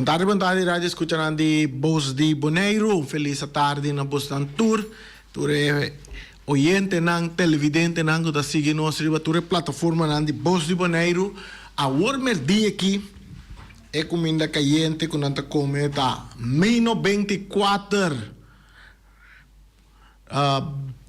Bon tardi, bon tardi radio escuchanan di Bos di Boneiru. Un feliz atardi na bosnan tur. Tur e oyentenan, televidentenan ku ta sigui nos riba tur e plataformanan di Bos di Boneiru. Awor merdia aki e kuminda kayente ku nan ta kome ta Mino 24.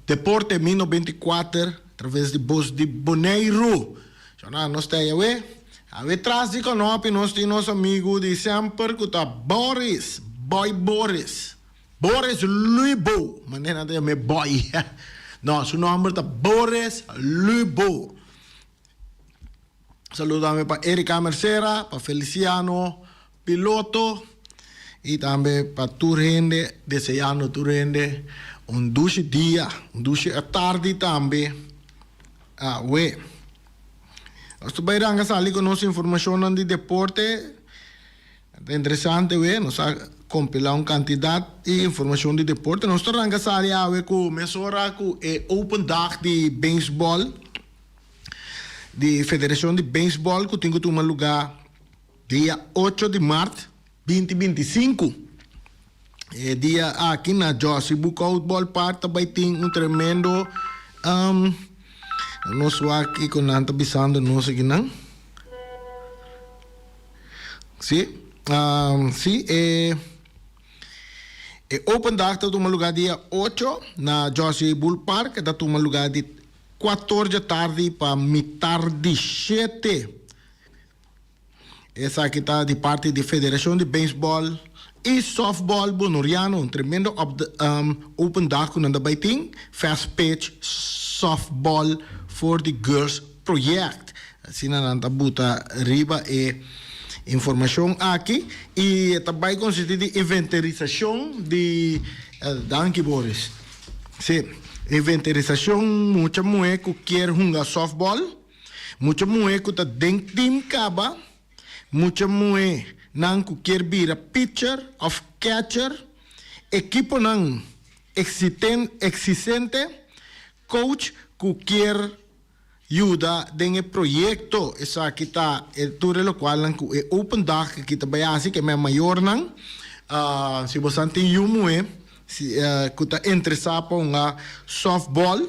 Deporte Mino 24 traves di Bos di Boneiru. Shona nos ta awe. Awe tras di konopi nos tin nos amigu di semper ku ta Boris, Boy Boris. Boris Luibo, manera nan ta yam'é Boy. No, su nomber ta Boris Luibo. Saludo tambe pa Erika Mercera, pa Feliciano Piloto y tambe pa tur hende, deseando tur hende un dushi dia, un dushi atardi tambe. Awe. Nos ta bay ranga sali cu nos informacionnan di deporte. Ta interesante we, nos a compila un cantidad di informacion di deporte. Nos ta ranca sali awe cu mesora cu e open dag di baseball, di Federacion di Baseball cu tin cu tuma luga dia ocho di maart binti 25. E dia aki na Jossy Boekhoudt Ballpark ta bay tin un tremendo um, nos wak kico nan ta bisando nos akinan. Si, si e e open dag ta tuma lugar dia ocho na Jossy Bull Park, e ta tuma lugar di kuator dje tardi pa mitar di shete. Esaki ta di parti di Federacion di Baseball y Softball Bonoriano, un tremendo open dag cu nan ta bay tin, Fast Pitch Softball for the Girls Project. Asina nan ta buta riba e informacion aki y e ta bay consisti di inventerisacion di, danki Boris, si, inventerisacion mucha muhe cu kier hunga softball, mucha muhe cu ta den team caba, mucha muhe nan cu kier bira pitcher of catcher, ekiponan existente, coach cu kier yuda den e proyecto. Esaki ta e tur e locualnan cu e open dag aki ta bay haci ke men mayornan. Si bosan tin yu muhe si cu ta interesa pa hunga softball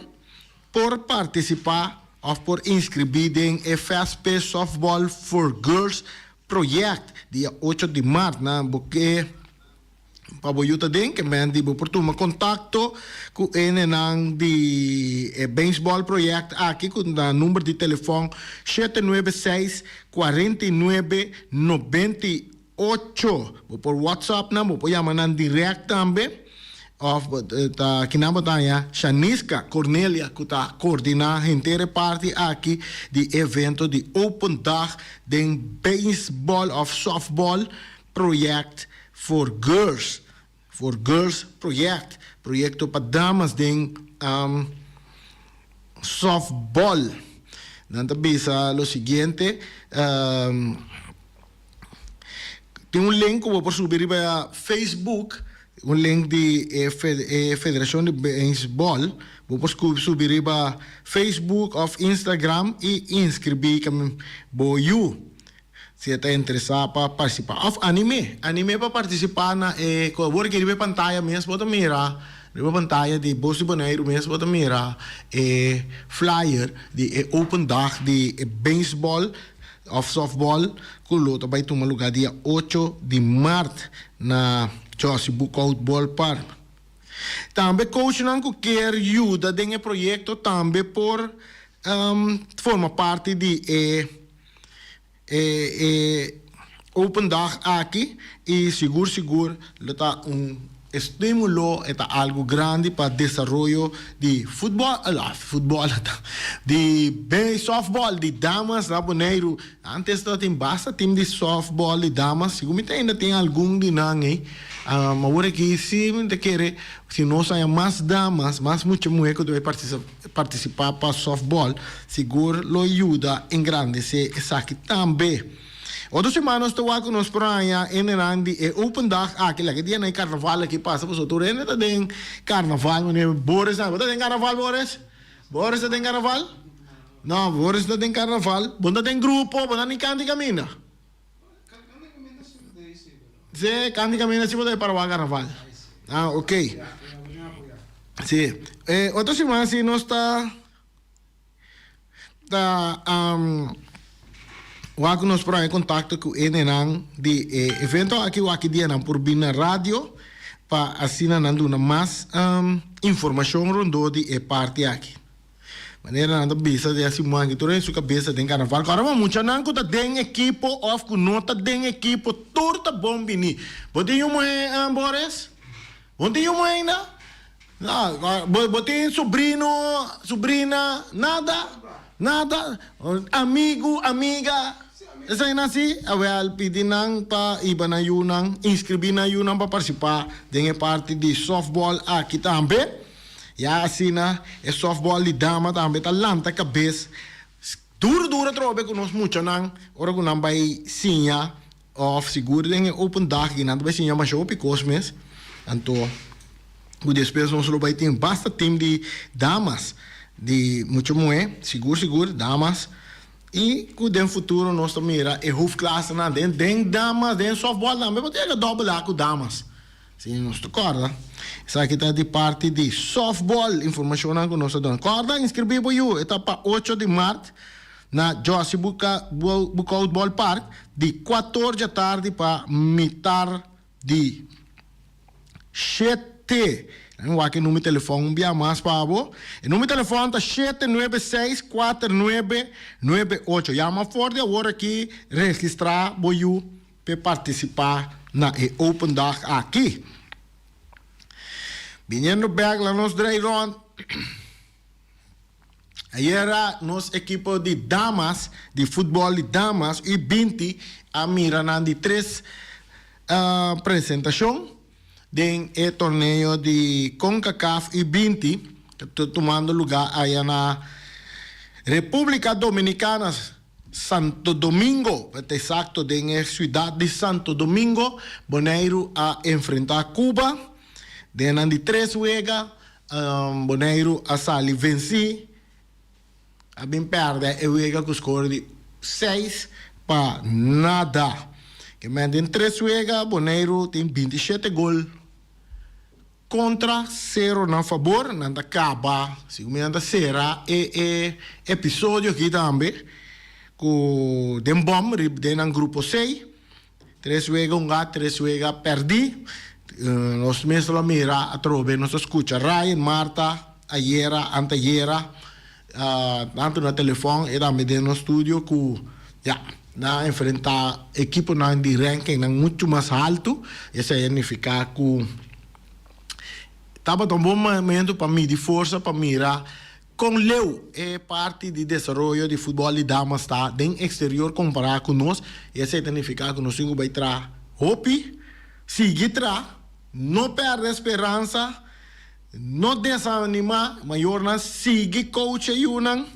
por participa of por inscribi den e Fast Pitch Softball for Girls project dia ocho di maart na bo ke. Pa bo yuda den ke men di bo por tuma kontakto ku enenan di e baseball project aki ku na number di telefòn 796 49 98. Bo por whatsapp nan, bo por yama nan direct tambe òf bo ta kinan bo ta haña Shaniska Cornelia ku ta koordiná henter e parti aki di e evento di open dag den baseball òf softball Project for Girls, for Girls Project, proyecto pa damas den softball. Nan ta bisa lo siguiente, tin un link cu bo por subi riba Facebook, un link di e Federacion di Baseball, bo por subi riba Facebook of Instagram y inscribi bo yu. Si e ta interesá pa partisipá òf anim'é, anim'é pa partisipá na e ku awor aki riba e pantaya mes bo ta mira, riba pantaya di Bos di Boneiru mes bo ta mira e flyer di e open dag di e beisbòl òf sòftbòl ku lo ta bai tuma lugá dia ocho di mart na Jossy Boekhout Ballpark. Tambe coachnan ku kier yuda den e proyekto tambe por forma parti di e. E e open dag aki y sigur sigur lo ta un estimulo, e ta algo grandi pa desaroyo di futbol, futbol di softball di damas na Boneiru. Antes tabatin basta team di softball di damas, sigur mi ta ainda tin algun di nan ey. Awor aki si mi ta kere si nos haya mas damas, mas mucha muhe cu ta bay Partisipá pa sòftbòl sigur lo yuda engrandesé esaki tambe. Otro siman nos ta wak ku nos por haña hendenan di e open dag aki. Laga e dianan e karnaval aki pasa pasobra tur hende ta den karnaval. Manera Boris nan. Bo ta den karnaval Boris? Boris ta den karnaval? No, Boris no ta den karnaval. Bo no ta den grupo, bo no ta ni kanta i kaminda. Si, kant'i kaminda si bo ta para wak karnaval. Ah, ok. Si. E otro siman si nos ta ta wak ku nos por haña kontakto ku e nenan di e evento aki wak ki dia nan por bin na radio pa asina nan duna mas informashon rondó di e parti aki. Manera nan ta bisa den siman aki tur hende su kabesa den karnaval. Ora bo muchanan ku ta den ekipo òf ku no ta den ekipo tur ta bon bini. Bo tin yu muhé, Boris? Bo no tin yu muhé ainda? No, bo bo tin sobrino, sobrina, nada? Nada? Amigu, amiga? Eseinan si? Awel, pidi nan pa hiba nan yunan, inskribí nan yunan pa partisipá den e parti di sòftbòl aki tambe. Ya asina e softball di dama tambe ta lanta kabes duro duro atrobe ku nos muchanan ora ku nan bai siña òf sigur den e open dag aki nan ta bai siña masha hopi kos mes. Anto ku despues nos lo bai tin basta team di damas di mucha muhé sigur sigur damas i ku den futuro nos ta mira e hoofdklasenan den den damas den softball tambe bo ta yega dòbel A ku damas. Si nos ta kòrda, esaki ta di parti di sòftbòl, informashonnan ku nos ta duna. Kòrda inskribí bo yu, e ta pa ocho di mart na Jossy Boekhoudt Ballpark di kuator djatardi pa mitar di shete. Nan wak e number di telefòn un bia mas pa bo. E number di telefòn ta 796 4998. Yama for di awor aki registrá bo yu. P'e partisipá na e open dag aki. Biniendo bek la nos drei rond. Ayera nos ekipo di damas, di futbòl di damas U 20 a mira nan di tres presentashon den e torneo di Concacaf U 20 ku ta tumando lugá aya na Repúblika Dominikana. Santo Domingo, pa ta exacto den e ciudad di Santo Domingo, Boneiru a enfrenta Cuba. Den nan di tres wega, Boneiru a sali venci, a bin perde e wega cu score di 6-0. Kimen den tres wega Boneiru tin 27 gol. Kontra sero na fabor, nan ta kaba, segun mi nan ta sera e e episodio aki tambe ku den bòm riba den nan grupo sei, tres wega hunga, tres wega pèrdí. Nos mes lo a mira atrobe, nos a skucha Ryan, Marta, ayera, antayera, tantu na telefòn e tambe den nos studio ku ya, nan a enfrentá ekiponan di rankingnan muchu mas haltu, esei a nifiká ku tabata un bon momento pa midi forsa pa mira kon leu e parti di desaroyo di futbòl di damas ta den eksterior kompará ku nos, i esei ta nifiká ku nos tin ku bai traha hopi, sigui traha, no pèrdè speransa. No desanimá, mayornan sigui coach e yunan,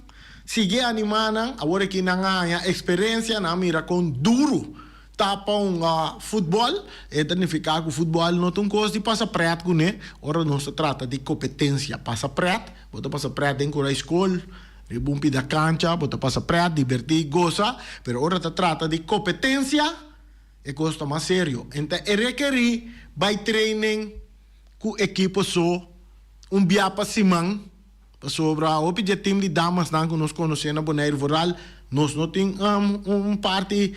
sigui animá nan, awor aki nan a haña experencia, nan a mira con duru ta pa hunga futbol, e ta nifica cu futbol no ta un cos di pasa pret cune, ora nos ta trata di competencia, pasa pret, bo ta pasa pret den cura school, riba un pida cancha, bo ta pasa pret, diverti, goza, pero ora ta trata di competencia, e cos ta mas serio, enta e rekeri bay training. Ku ekipo so un bia pa siman, pasobra hopi dje tim di damasnan ku nos konosé na Boneiru vooral nos no tin un parti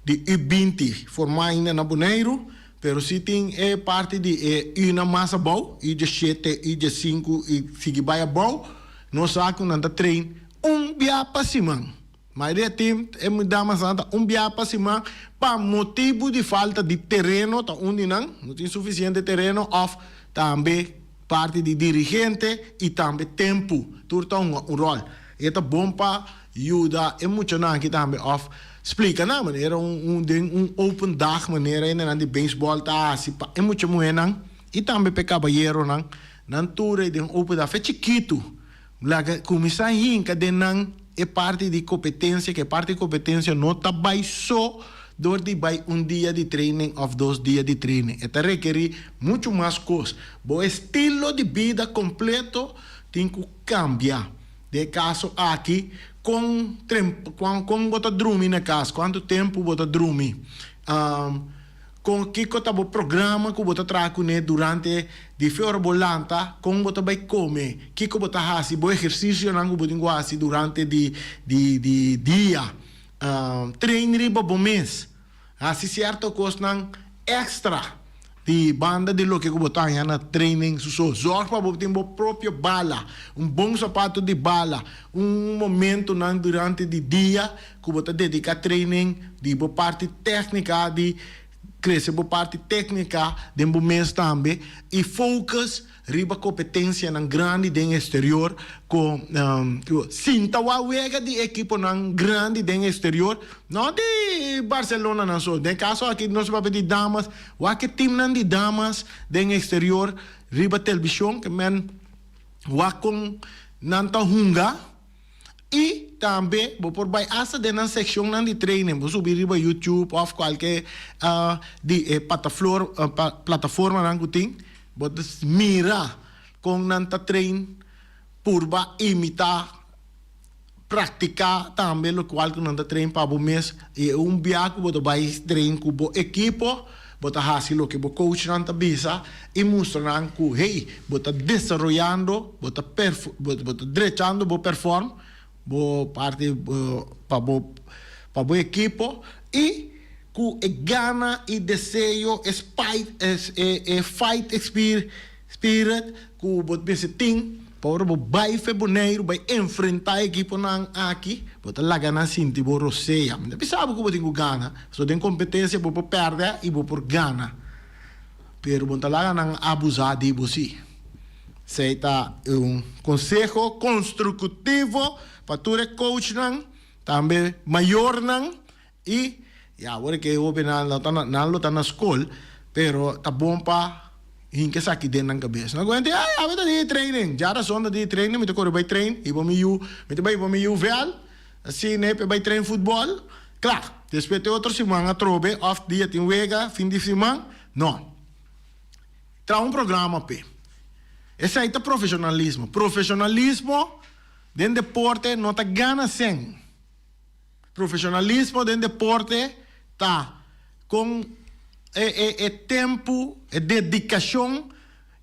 di U 20 formá ainda na Boneiru, pero si tin e parti di e Unan mas abou, U 17, U 15 i sigui bai abou, nos sa ku nan ta train un bia pa siman. Mayoria tim e damasnan ta un bia pa siman pa motibu di falta di tereno ta un di nan, no tin sufisiente tereno òf tambe parti di dirigente i tambe tempu tur ta hunga un ròl. E ta bon pa yuda e muchanan aki tambe òf splika nan manera un den un open dag manera hendenan di beisbòl ta hasi pa e mucha muhénan i tambe pa e kabayeronan nan tur ei den open dag fe chikitu. Laga kuminsá hinka den nan e parti di kompetensia, ku e parti di kompetensia no ta bai so dor di bai un dia di training òf dos dia di training. E ta rekerí muchu mas kos. Bo estilo di bida kompleto tin ku kambia. Den e kaso aki, kon kon bo ta drumi na kas, kuantu tempu bo ta drumi. Kon kiko ta bo programa ku bo ta traha kuné durante di fe ora bo lanta, kon bo ta bai kome, kiko bo ta hasi, bo ehersisionan ku bo tin ku hasi durante di di di dia. Train riba bo mes, hasi sierto kosnan èkstra di banda di loke ku bo ta haña na training su so. Zòrg pa bo tin bo propio bala, un bon sapato di bala, un momentunan durante di dia ku bo ta dediká training di bo parti téknika, di krese bo parti téknika den bo mes tambe i focus riba kompetensianan grandi den eksterior ku sinta wak wega di ekiponan grandi den eksterior, no di Barcelonanan so, den kaso aki nos papia di damas, wak e timnan di damas den eksterior riba televishon ke men wak kon nan ta hunga. I tambe bo por bai asta den nan sekshonnan di training. Bo subi riba YouTube òf kualke di e pataflor plataformanan ku tin. Bo ta mira kon nan ta train, purba imitá, praktiká tambe lokual ku nan ta train pa bo mes. I un bia ku bo ta bai train ku bo ekipo, bo ta hasi loke bo coachnan ta bisa i mustra nan ku hey, bo ta desaroyando, bo ta bo ta drechando bo perform, bo parti pa bo pa bo ekipo i ku e gana i deseo, e spite e fight spirit ku bo mester tin pa ora bo bai fe Boneiru bai enfrenta e ekiponan aki, bo ta laga nan sinti bo rosea. Mi ta bisa bo ku bo tin ku gana, pasobra den kompetensia bo por pèrdè i bo por gana, pero bo no ta laga nan abusá di bo si. Esei ta un konseho konstruktivo pa tur e coachnan, tambe mayornan I ya awor ke e hobennan lo ta na nan lo ta na skol, pero ta bon pa hinka esaki den nan kabes. Nan kuenta, ay awe ta dia di training, djarason ta dia di training, mi ta kore bai train, hiba mi yu, mi ta bai hiba mi yu vèl, asina e bai train futbòl, kla. Despues te otro siman atrobe òf dia tin wega fin di siman, no. Traha un programa p'e. Esei ta profeshonalismo. Profeshonalismo den deporte no ta gana sèn. Profesionalismo den deporte ta con e e tempo, e dedicacion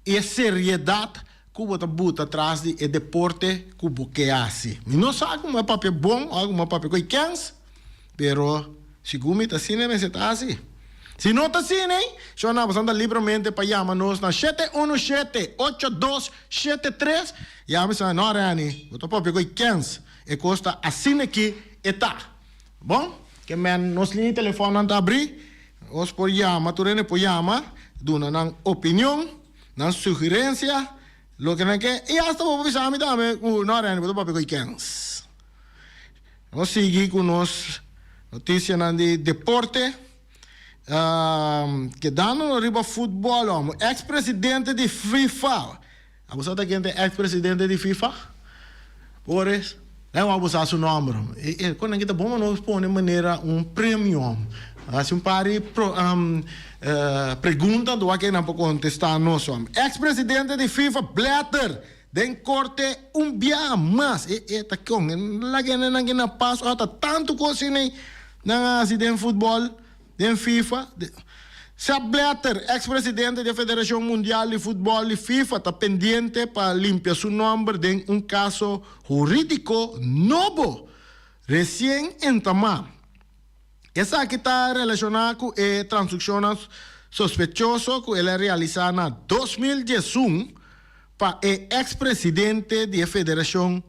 y e seriedad cu bo ta buta tras di e deporte cu bo ke haci. Mi no sa cu mi a papia bon of cu mi a papia cu e kens, pero segun mi ta asina mester ta haci. Si no ta asina, shona bo ta libremente pa yama nos na shete uno shete, ocho dos shete tres, yama y sa, no Renny, bo ta papia cu e kens. E kos ta asina ki e ta. Bon, ke men nos liña di telefònnan ta abrí, nos por yama, tur hende por yama, duna nan opinion, nan sugerensia, loke nan ke, i asta bo por bisa mi tambe ku no Renny bo ta papia ku e kens. Nos sigui ku nos notisianan di deporte. Kedando riba futbòl, eks presidente di FIFA. Abo sa ta ken ta e ex presidente di FIFA? Boris, nan wou abo sa su nomber. E e kon nan kita bon pa nos pone manera un premio. Hasi un par di pro pregunta anto wak nan por kontesta nos. Ex presidente di FIFA Blatter den korte un biaha mas. E e ta kon laga nan na pas ora ta tantu kos asina nan a hasi den futbol. Den FIFA, Sepp Blatter, ex presidente di e Federacion Mundial di Futbol di FIFA ta pendiente pa limpia su nomber den un caso huridico nobo recien entama. Esaki ta relaciona cu e transaccionnan sospechoso cu el a realisa na 2011 pa e ex presidente di e Federacion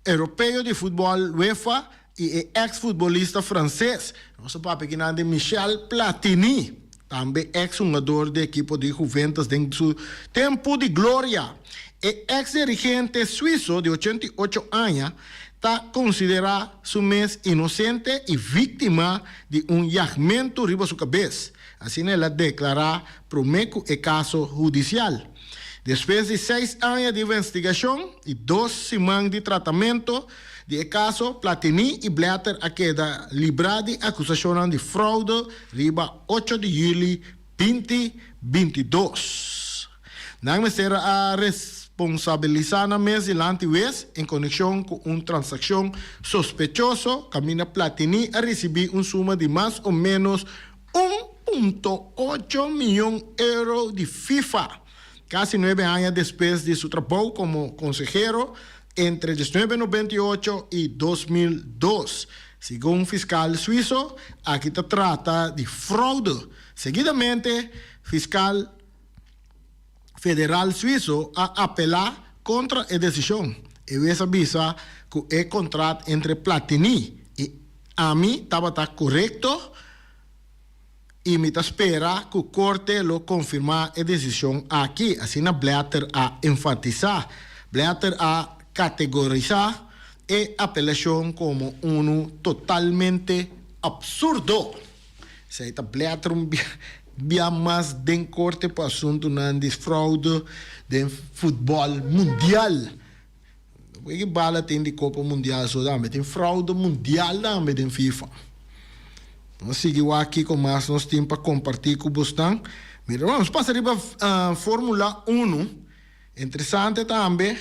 Europeo di futbòl UEFA i e eks futbolista franses, nos a papia kinan di Michel Platini, tambe eks hungador di ekipo di Juventus den su tempu di gloria. E eks dirigente suiso di 88 aña ta konsiderá su mes inosente i víktima di un yagmentu riba su kabes, asina el a deklará promé ku e kaso hudisial. Despues di seis aña di investigashon i dos siman di tratamento di e kaso, Platini i Blatter a keda librá di akusashonnan di froude riba ocho di yüli binti 22. Nan mester a responsabilisá nan mes dilanti wes en konekshon ku un transakshon sospechoso kaminda Platini a risibí un suma di mas o ménos un. punto ocho mion euro di FIFA, kasi nuebe aña despues di su trabou komo konsehero entre 1998 i 2002. Segun fiskal suiso, aki ta trata di froude. Seguidamente, fiskal federal suiso a apelá kontra e desishon. E wes a bisa ku e kontrat entre Platini i ami tabata korekto i mi ta spera ku korte lo konfirmá e desishon aki, asina Blatter a enfatisá. Blatter a kategorisá e apelashon komo unu totalmente apsurdo. Esei ta Blatter un bia mas den korte pa asuntunan di fraude den futbòl mundial. Wiki bala tin di Copa Mundial so tambe tin fraude mundial tambe den FIFA. Nos sigui wak kiko mas nos tin pa comparti cu bosnan. Mira, nos pasa riba Formula Uno. Interesante tambe,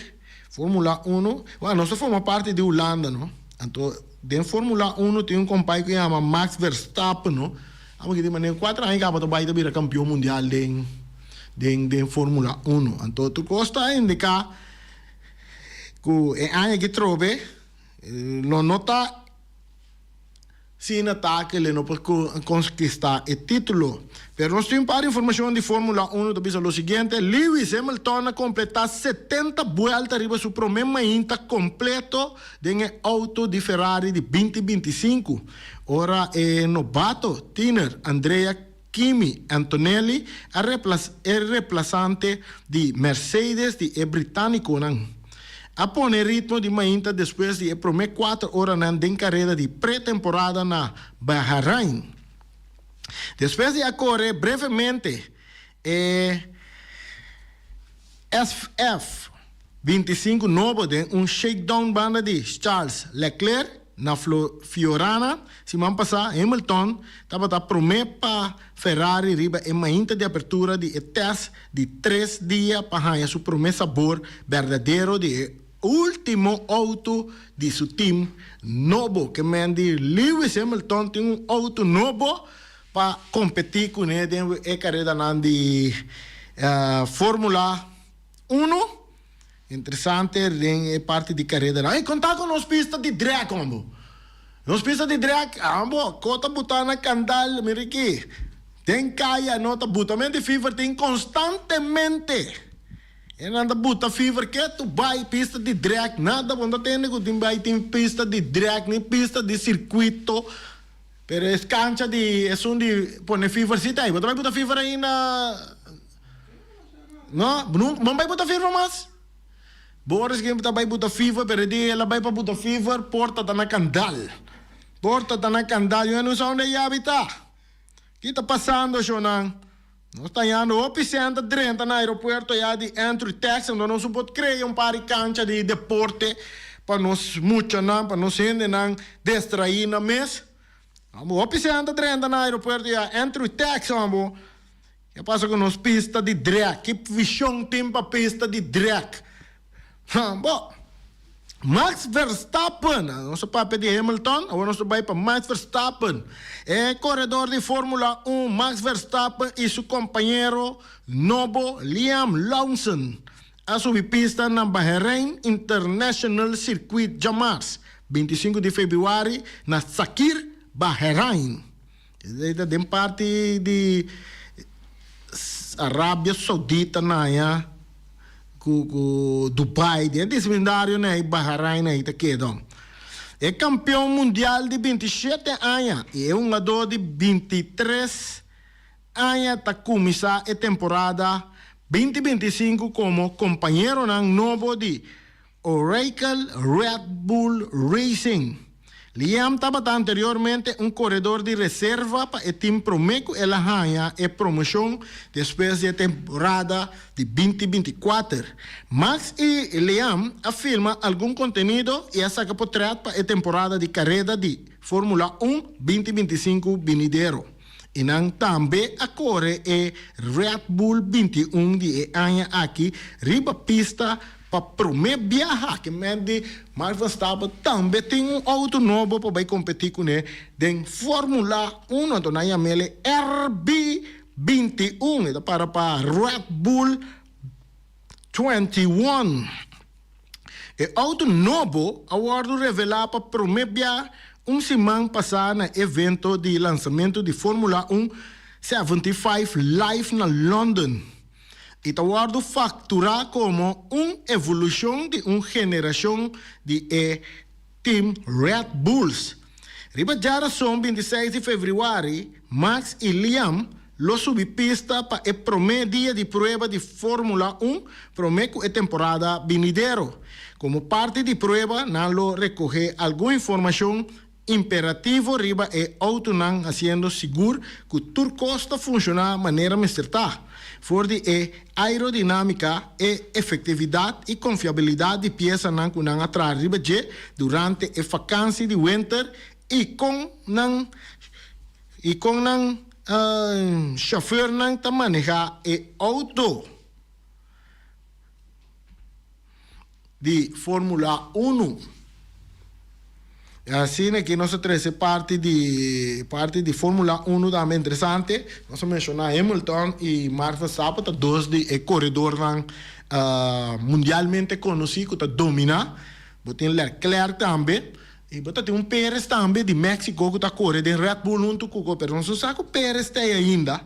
Formula Uno. Bueno, nos ta forma parti di Hulanda, no? Anto, den Formula Uno tin un compay cu yama Max Verstappen, no? Amo ki di manera cuatro aña caba ta bay ta bira campeon mundial den den den Formula Uno. Anto, tur cos ta indica Ku e aña aki trobe lo no ta sin atake le no por konkistá e título. Pero nos tin un par di informashon di Fórmula Uno ta bisa lo siguiente, Lewis Hamilton a kompletá 70 buèlta riba su promé mainta kompleto den e outo di Ferrari di 2025, ora e nobato tiner Andrea Kimi Antonelli a e replasante di Mercedes di e británikonan a pone ritmo di mainta despues di e promé kuater oranan den kareda di pre-temporada na Bahrain. Despues di a kore brevemente e SF 25 nobo den un shakedown banda di Charles Leclerc na Fiorano siman pasá, Hamilton tabata promé pa Ferrari riba e mainta di apertura di e tèst di tres dia pa haña su promé sabor berdadero di e último outo di su tim nobo. Ke men di Lewis Hamilton tin un outo nobo pa kompetí kuné den e karedanan di Fórmula Uno. Interesante den e parti di karedanan. Ey, konta ku nos pista di drag, hombo. Nos pista di drag, hombo, ko ta buta na kandal, mira aki. Den kaya no ta buta. Men di fever tin konstantemente. E nan ta buta fever ketu bai pista di drag. Nada bo no ta tende ku tin bai tin pista di drag ni pista di sirkuito. Pero e kancha di esun di pone fever si ta ey. Bo ta bai buta fever ainda? No, bo no bai buta fever mas. Boris ke ta bai buta fever, pero e di el a bai pa buta fever, porta ta na kandal. Porta ta na kandal, yo no sa unda e yabi ta. Ki ta pasando, shownan? Nos ta hañando hopi sèn ta drenta na aeropuerto ya di Entry Tax, anto nos por krea un par di kancha di deporte pa nos muchanan, pa nos hendenan destraí nan mes. Amo hopi sèn ta drenta na aeropuerto ya Entry Tax, amo. Ke pasa ku nos pista di drag? Ki vishon tin pa pista di drag? Ha, bo. Max Verstappen, nos a papia di Hamilton, awor nos ta bai pa Max Verstappen. E koredor di Formula Un Max Verstappen i su kompañero nobo Liam Lawson a subi pista na Bahrein International Circuit djamars, 25 di febrüari, na Sakhir, Bahrein. Esei ta den parti di Arabia Saudita naya ku ku Dubai den e vesindario nei Bahrain ei ta keda. E kampeon mundial di 27 aña i e hungadó di 23 aña ta kuminsá e temporada 2025 komo kompañeronan nobo di Oracle Red Bull Racing. Liam tabata anteriormente un koredor di reserva pa e tim promé ku el a haña e promoshon despues di e temporada di 2024. Max i Liam a filma algun kontenido i a saka potrèt pa e temporada di kareda di Formula Un 2025 binidero. I nan tambe a kore e Red Bull 21 di e aña aki riba pista. Pa promé biaha ke men di Max Verstappen tambe tin un outo nobo pa bai kompetí kuné den Fórmula Uno. Anto nan yam'el e RB 21, e ta para pa Red Bull 21. E outo nobo a wòrdu revelá pa promé bia un siman pasá na evento di lansamentu di Fórmula Un 75 Live na London i ta wòrdu fakturá komo un evolushon di un generashon di e Team Red Bulls. Riba djarason 26 di febrüari, Max i Liam lo subi pista pa e promé dia di prueba di Fórmula Un promé ku e temporada binidero. Komo parti di prueba nan lo rekohé algun informashon imperativo riba e outonan hasiendo sigur ku tur kos ta funshoná manera mester ta. For di e aerodinámika, e efektividat i konfiabilidat di piesanan ku nan a traha riba dje durante e fakansi di wenter i kon nan i kon nan shofèrnan ta manehá e outo di Fórmula Unu. Asina aki nos a trese parti di parti di Fórmula Unu tambe interesante. Nos a menshoná Hamilton i Max Verstappen ta dos di e koredornan mundialmente konosí ku ta dominá. Bo tin Leclerc tambe i bo ta tin un Perez tambe di Mexico ku ta kore den Red Bull huntu ku pero nos no sa ku Perez ta ei ainda.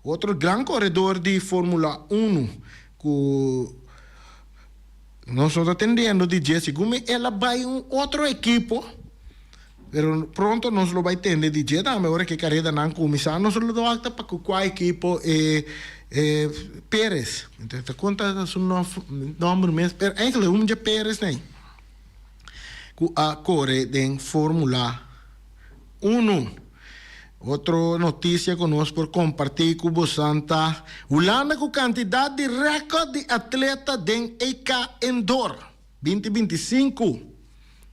Otro gran koredor di Fórmula Unu ku Nos no ta tendiendo di dje, segun mi el a bai un otro ekipo, pero pronto nos lo bai tende di dje tambe ora ku e karedanan kuminsá, nos lo wak pa ku kua ekipo e e Perez, mi ta konta su nòmber mes, pero eigenlijk un dje Perez nei ku a kore den Formula Uno. Otro noticia cu nos por comparti cu bosan ta Hulanda cu cantidad di record di atleta den EK Indoor 2025.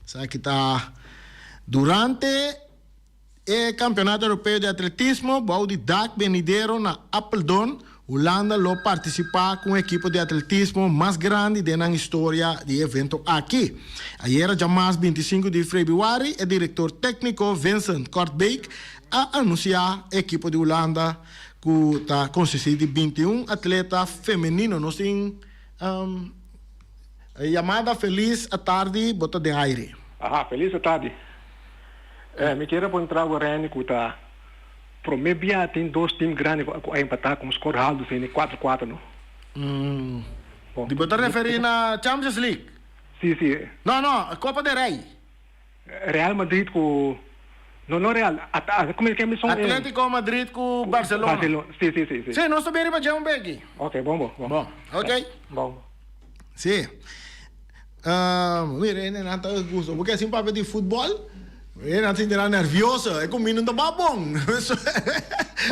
Esaki ta durante e Campeonato Europeo di Atletismo bou di dak benidero na Apeldoorn. Hulanda lo partisipá ku un ekipo di atletismo mas grandi den nan historia di e evento aki. Ayera djamas 25 di febrüari e direktor tékniko Vincent Kortbeek a anunsiá e ekipo di Hulanda ku ta konsistí di 21 atleta femenino. Nos tin yamada. Felis atardi, bo ta den aire. Aha, felis atardi. Mi kier a puntra bo Renny ku ta. Prome bia tin dos team grandi cu a empata cu un score halto asina di cuatro cuatro no. Di bo ta referi na Champions League? Si si. No no, Copa del Rey. Real Madrid cu no no Real, como e son? Atletico Madrid cu Barcelona. Barcelona, si si si. Si, nos ta bin riba dje un beki. Ok, bon bo. Bon, ok. Bon. Si. Mira, e nan ta gusta. Bo ke sin papia di futbol, e nan sinti nan nervioso. E comida no ta ba bon.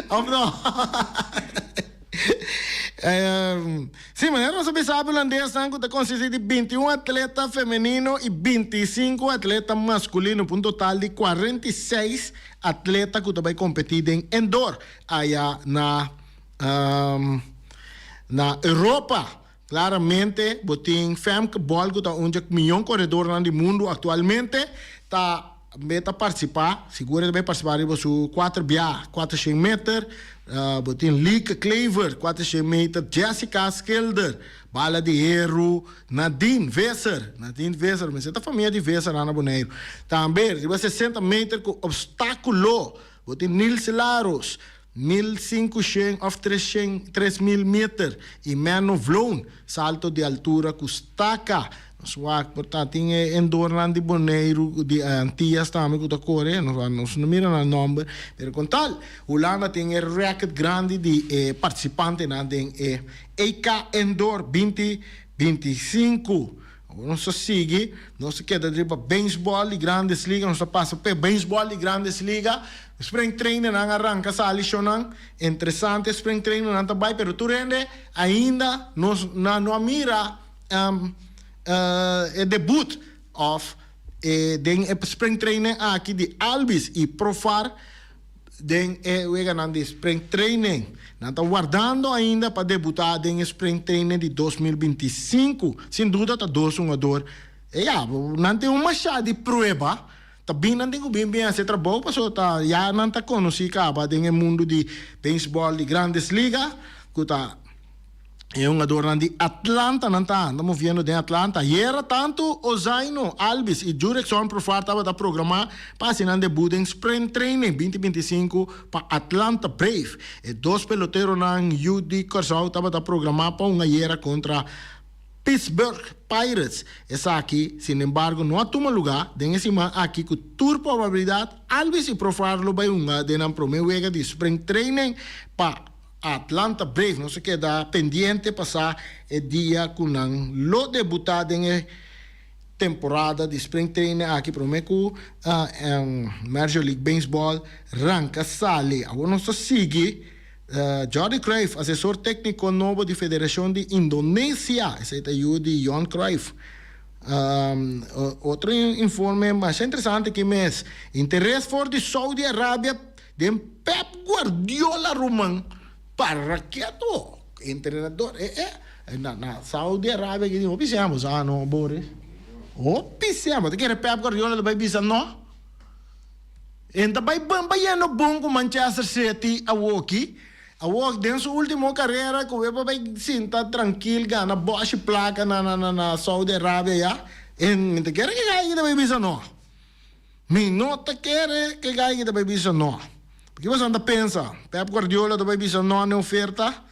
Of no? Si, manera nos a bisa abi hulandesnan ku ta konsisti di 21 atleta femenino i 25 atleta maskulino, pa un total di 46 atleta ku ta bai kompetí den indoor aya na na Europa. Claramente bo tin Femke Bol cu ta un dje miyon coredornan di mundo actualmente ta be ta participa, sigur e ta bay participa riba su cuater bia cuatershen meter, bo tin Lieke Klever cuatershen meter, Jessica Schilder bala di heru, Nadine Visser, Nadine Visser mester ta famia di Visser na Boneiru, tambe riba 60 meter cu obstaculo bo tin Nils Laros. 1500 òf treshen, 3000 meter i Menno Vloon, salto di altura ku staka. Nos wak por ta tin e endornan di Boneiru, di Antias tambe ku ta kore, nos wak nos no mira nan nòmber, pero kon tal, Hulanda tin e rèkòrt grandi di e partisipantenan den e EK Indoor 2025. Awor nos ta sigui, nos ta keda riba beisbòl di Grandes Liga, nos ta pasa p'e beisbòl di Grandes Liga. Spring trainingnan a ranka sali shownan, interesante spring trainingnan ta bai, pero tur hende ainda nos na no a mira e debut of e den e spring training aki di Albies y Profar. Den e weganan di spring training. Nan ta wardando ainda pa debuta den e spring training di 2025. Sin duda ta dos hungador. E ya, nan tin un masha di prueba. Ta bin nan tin ku bin bin hasi e trabou pasobra ta ya nan ta konosí kaba den e mundu di beisbòl di Grandes Liga ku ta E hungadornan di Atlanta nan ta anda moviendo den Atlanta. Ayera tantu Ozaino Albies i Jurickson Profar tabata programá pa hasi nan debut den Spring Training 2025 pa Atlanta Brave. E dos peloteronan yu di Kòrsou tabata programá pa hunga ayera kontra Pittsburgh Pirates. Esaki, sinembargo, no a tuma lugá den e siman aki ku tur probabilidat Albies i Profar lo bai hunga den nan promé wega di Spring Training pa Atlanta Braves. Nos a keda pendiente pa sa e dia ku nan lo debutá den e temporada di spring training aki promé ku Major League Baseball ranka sali. Awor nos ta sigui Jordi Cruijff, asesor tékniko nobo di Federashon di Indonesia. Esei ta yu di Johan Cruijff. Otro informe masha interesante aki mes, interes for di Saudi Arabia Den Pep Guardiola ruman para keto entrenador e e na na Saudi Arabia ki tin hopi siña bo sa no Boris hopi siña bo ta kere Pep Guardiola ta bai bisa no en ta bai bon bayendo bon ku Manchester City awoki awor den su ultimo karera ku e por bai sinta trankil gana boshi plaka na na na Saudi Arabia ya en mi ta kere ke ta bai bisa no. Mi no ta kere ke gai ta bai bisa no. P'ki boso ta pensa? Pep Guardiola ta bai bisa no n'e oferta?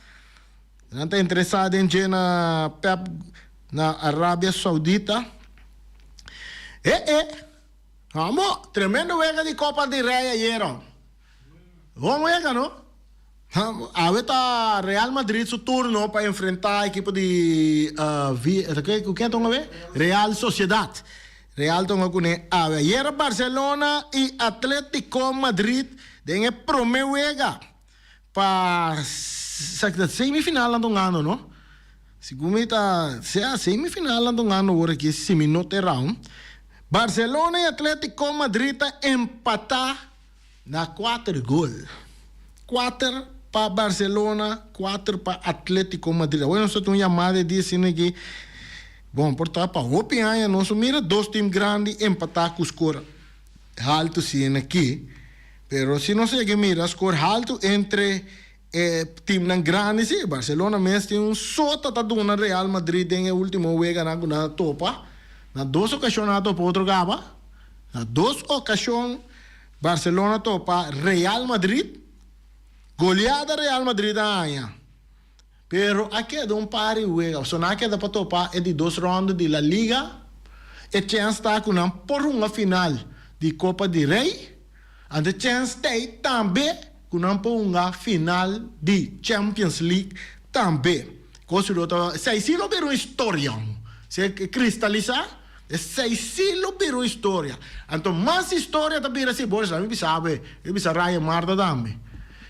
Nan ta interesá den dje na Pep na Arabia Saudita? E e! Amo, tremendo wega di Copa di Rey ayera. Bon wega no? Awe ta Real Madrid su turno pa enfrenta ekipo di ku ken ta hunga awe? Real Sociedad. Real ta hunga kuné awe. Ayera Barcelona i Atletico Madrid den e prome wega pa semifinal nan ta hungando no? Segun mi ta sea semifinal nan ta hungando ora aki si mi no ta erao. Barcelona i Atletico Madrid ta empata. Na kuater gol. Kuater pa Barcelona, kuater pa Atletico Madrid. Awor nos ta tin un yamada e dia asina aki. Bon, por ta pa hopi aña nos a mira dos team grandi empatá ku skor haltu asina aki. Pero si nos yega mira skor haltu entre e teamnan grandi si, Barcelona mes tin un sota ta duna Real Madrid den e ultimo weganan ku nan a topa. Na dos okashon nan a topa otro kaba. Na dos okashon Barcelona topa Real Madrid, goleada Real Madrid a haña, pero a keda un par di wega, so nan a keda pa topa e di dos ronda di La Liga, e chèns ta ku nan por hunga final di Kopa di Rei, anto e chèns t'ei tambe ku nan por hunga final di Champions League tambe. Kos lo ta, esei si lo bira un historia, si e kristalisá. Esei sí lo bira un historia. Anto mas historia ta bira si Boris mi bisa bo e, mi bisa Ryan Marta tambe.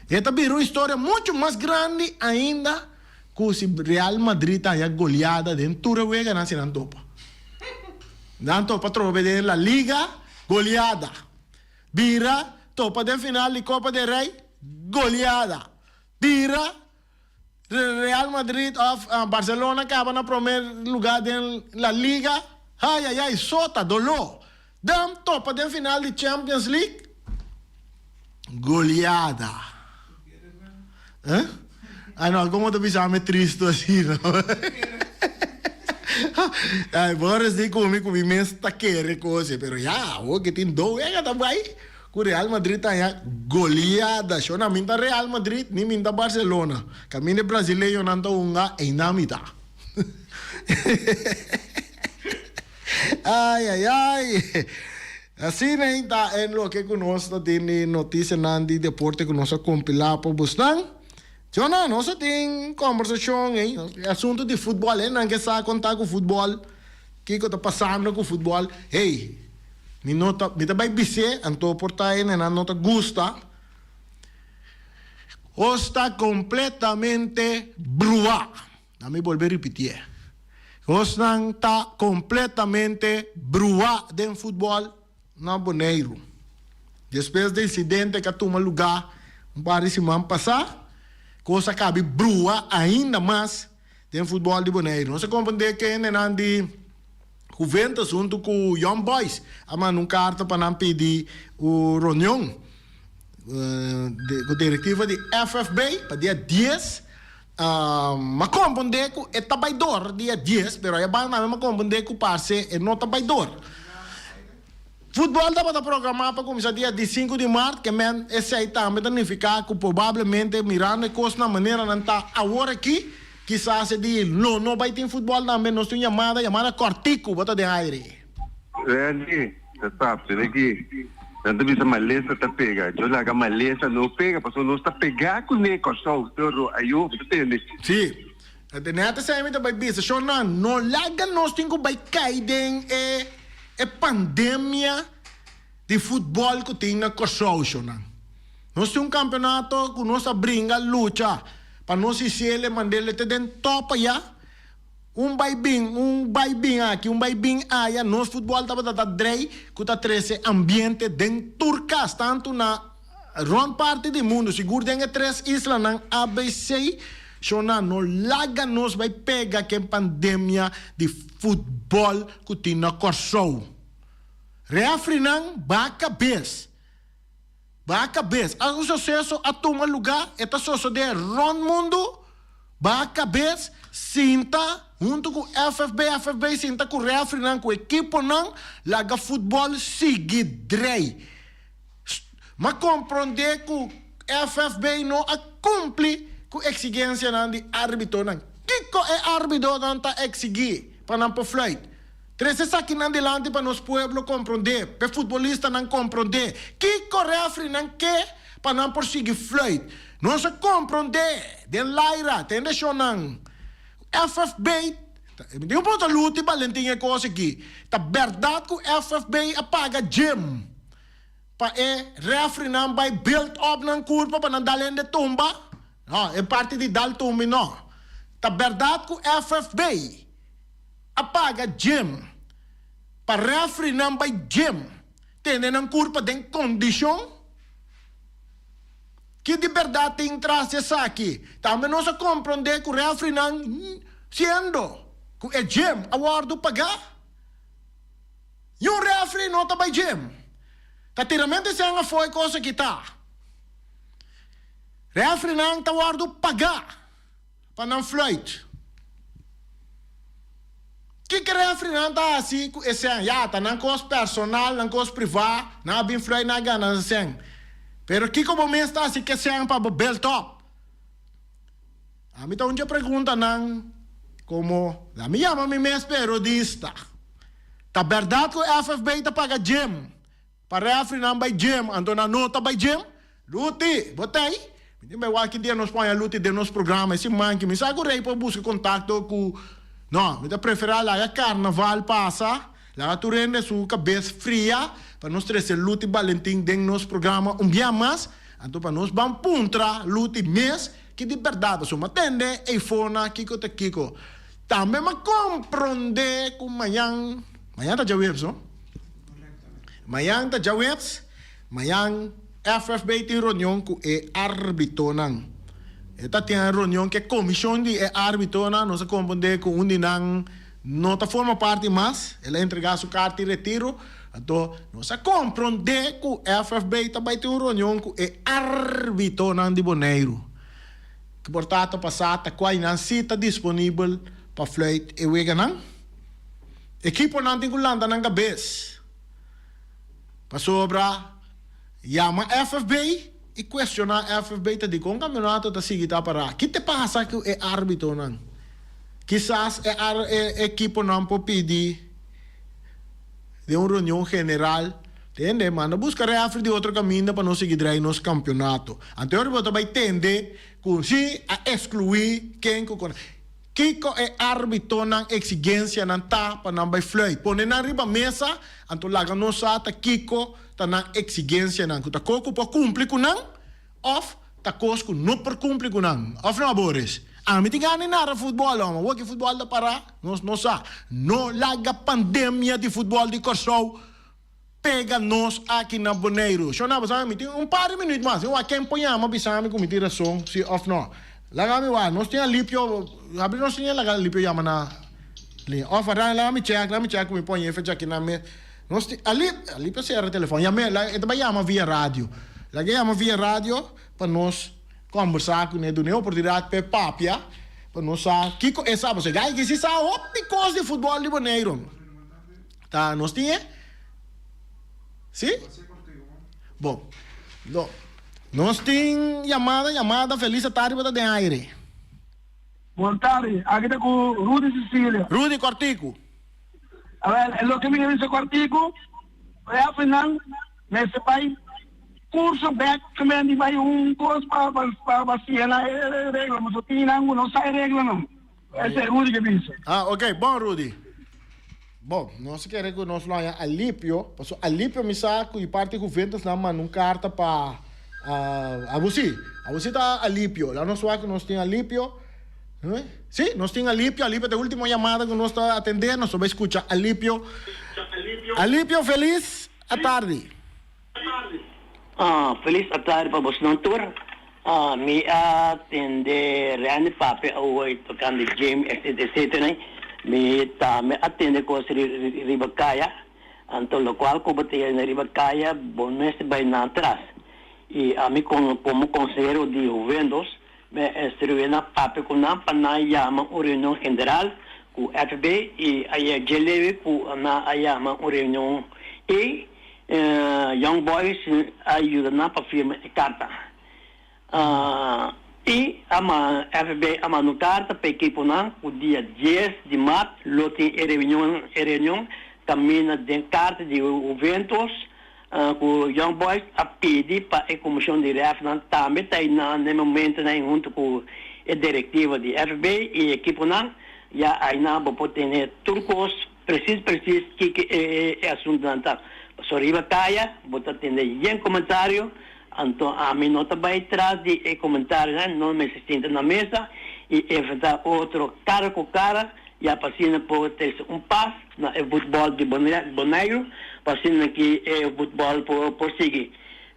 E ta bira un historia mucho mas grandi ainda ku si Real Madrid ta haña goleada den tur e weganan si nan topa. Nan topa atrobe den La Liga, goleada. Bira topa den final di Copa del Rey, goleada. Bira Real Madrid of Barcelona caba na prome lugar den La Liga, hay ay ay sota, doló. Dan topa den final di Champions League, goleada. Eh? Ay no, como ta bisa mi tristo asina? Ay, Boris di cu mi cu mi mes ta kere cose, pero ya, awor ke tin do wega ta bay. Ku Real Madrid ta haña goleada. Sho na min ta Real Madrid ni min ta Barcelona. Kaminda e brasileñonan ta hunga einan mi ta. Ai ai ai. Asina ei ta en loke ku nos ta tin di notisianan di deporte ku nos a kompilá pa bosnan. Sho na nos a tin kombersashon ei asuntu di futbòl. Hendenan ke sa kon ta ku futbòl, kiko ta pasando ku futbòl. Hey. Mi no ta, mi ta bai bis'é, anto por ta e nenan no ta gusta. Os ta kompletamente bruá. Na mi bolbe ripitié. Osnan ta kompletamente bruá den futbòl na Boneiru. Despues di insidente ku a tuma lugá un par di siman pasá, kos a kabi brua ainda mas den futbòl di Boneiru. Nos a komprendé ku hendenan di Juventus huntu ku Young Boys a manda un karta pa nan pidi un reunion ku direktiva di FFB pa dia dies. M'a komprendé ku e ta bai dor dia dies, pero aya banda tambe m'a komprendé ku parse e no ta bai dor. Futbol tabata programá pa kuminsá dia di sinku di mart, ke men esei tambe ta nifiká ku probablemente mirando e kosnan manera nan ta awor aki, kisas e di lo no bai tin futbol tambe. Nos tin un yamada, yamada kòrtiku, bo ta den aire. Randy, ta sap, sera ki nan ta bisa malesa ta pega. Djo laga malesa no pega, pasobra nos ta pegá kuné Kòrsou, pero ayo, bo ta tende. Sí, Net esei mi ta bai bisa, shornan, no laga nos tin ku bai kai den e e pandemia di futbòl ku tin na Kòrsou, shornan. Nos tin un kampeonato ku nos a bringa, lucha pa nos hisiel e mand'el te den tòp aya. Un bai bin, un bai bin aki, un bai bin aya, nos futbòl tabata ta drei ku ta trese ambiente den tur kas, tantu na Rond parti di mundu, sigur den e tres islanan ABC, shona no laga nos bai pega ke pandemia di futbòl ku tin na Kòrsou. Rèfrinan baha kabes. Baha kabes. Algun suseso a tuma lugá, e ta sosodé rond mundu. Baha kabes, sinta huntu ku FFB, FFB sinta ku rèfrinan, ku ekiponan, laga futbòl sigui drei. M'a komprondé ku FFB no a kumpli ku eksigensianan di árbitonan. Kiko e árbitonan ta eksigí pa nan por fluit? Trese esakinan dilanti pa nos pueblo komprondé, pa e futbolistanan komprondé kiko rèfrinan ke pa nan por sigui fluit. Nos a komprondé den laira, tende shonnan, FFB, mi tin un punto Luti Balentin e kos aki, ta bèrdat ku FFB a paga gym Pa e refrinan bai build up nan kurpa pa nan dal hende tumba? No, e parti di dal tumbi no. Ta bèrdat ku FFB a paga gym pa refrinan bai gym tene nan kurpa den kondishon? Ki di bèrdat tin tras di esaki? Tambe nos a komprondé ku refrinan siendo ku e gym a wòrdu pagá. Niun refri no ta bai gym. Ta tiramente sean afó e kos aki ta. Refrinan ta wòrdu pagá pa nan fluit. Kiko refrinan ta hasi ku e sèn? Ya, ta nan kos personal, nan kos privá, nan a bin fluit, nan a gana nan sèn. Pero kiko bo mes ta hasi ku e sèn pa bo build up? Ami ta un dje preguntanan komo ami yama mi mes periodista. Ta bèrdat ku FFB ta paga gym pa rèfrinan bai gym anto nan no ta bai gym? Luti, bo ta ei? Mi tin bai wak ki dia nos por haña Luti den nos programa e siman ki mi sa ku Rey por buska kontakto ku No, mi ta preferá laga karnaval pasa, laga tur hende su kabes fria pa nos trese Luti Balentin den nos programa un bia mas, anto pa nos ban puntra Luti mes ki di bèrdat pasobra mi a tende eifona kiko ta kiko. Tambe m'a komprondé ku mañan, mañan ta djaweps no? Mañan ta djaweps, mañan FFB tin reunion ku e árbitonan. E ta tin reunion ku e komishon di e árbitonan, nos a komprondé ku un di nan no ta forma parti mas, el a entregá su karta di retiro, anto nos a komprondé ku FFB ta bai tin un reunion ku e árbitonan di Boneiru. Ki por ta ta pasá ta kua nan si ta disponibel pa fluit e weganan? Ekiponan tin ku lanta nan kabes pasobra yama FFB i kuestioná FFB ta dikon kampionato ta sigui ta pará. Ki te pasa ku e árbitonan? Kisas e e ekiponan por pidi den un reunion general. Tende, manda buska refri di otro kaminda pa nos sigui drai nos kampionato. Anto bo ta bai tende ku si a ekskluí ken ku kona. Kiko e árbitonan eksigensianan ta pa nan bai fluit? Pone nan riba mesa, anto laga nos sa ta kiko ta nan eksigensianan, ku ta kos ku por kumpli ku nan òf ta kos ku no por kumpli ku nan. Òf no, Boris? Ami tin gana di nara futbòl, hòmber. Awor ki futbòl ta pará, nos no sa. No laga pandemia di futbòl di Kòrsou. pega nos aki na Boneiru. Shona, bo sa mi tin un par di minuut mas. Mi wak ken por yama bisa mi ku mi tin rason si of no. Laga mi wak, nos tin Alipio, habri nos tin laga Alipio yama na liña. Of aran laga mi check, laga mi check ku mi pon e fecha aki na mes. Nos tin Alip, Alipio a sera telefon. Yam'é, e ta bai yama via radio. Laga e yama via radio pa nos kombersá kuné, dun'é oportunidat p'e papia pa nos sa kiko e sa. Pasobra e guy ki si sa hopi kos di futbòl di Boneiru. Ta nos tin e? Si? Bon. No. Nos tin yamada, yamada. Feliz atardi bo ta den aire. Bon tardi, aki ta ku Rudy Cecilia. Rudy Kòrtiku. Awel, e loke mi ke bisa kòrtiku, rèfrinan mester bai kurso bèk kimen di bai un kos pa pa siña nan e regla, pasobra tin nan ku no sa e reglanan. Esei Rudy ke bisa. Ah, ok, bon Rudy. Bon, nos kere ku nos lo haña Alipio, pasobra Alipio mi sa ku di parti Juventus nan manda un karta pa Abusi. Abusi ta Alipio. La nos wak ku nos tin Alipio. Si, nos tin Alipio. Alipio ta e ultimo yamada ku nos ta atendé. Nos ta bai skucha Alipio. Alipio, felis atardi. Felis atardi pa bosnan tur. Mi a tende Randy papia awoy tocante gym etc etc. Mi tambe a tende cos riba caya. Anto locual cu bo ta yena riba caya bo mester bay na atras. Y ami como consehero di Juventus mi a instrui nan papia cu nan pa nan yama un reunion general cu FB y ayer dje lewe cu nan a yama un reunion y Young Boys a yuda nan pa firma e karta. I a FB a manda un karta pa ekiponan ku dia dies di mart lo tin e reunion e reunion kaminda den karta di Juventus ku Young Boys a pidi pa e komishon di rèfnan tambe ta einan na e momentonan ei huntu ku e direktiva di FB i ekiponan ya einan bo por tene tur kos Precies precies kiko e asuntonan ta. Pasobra riba kaya bo ta tende yen komentario, anto ami no ta bai tras di e komentarionan, no mester sinta na mesa i enfrentá otro kara ku kara, ya pa asina por trese un pas na e futbòl di Boneiru, pa asina ki e futbòl por sigui.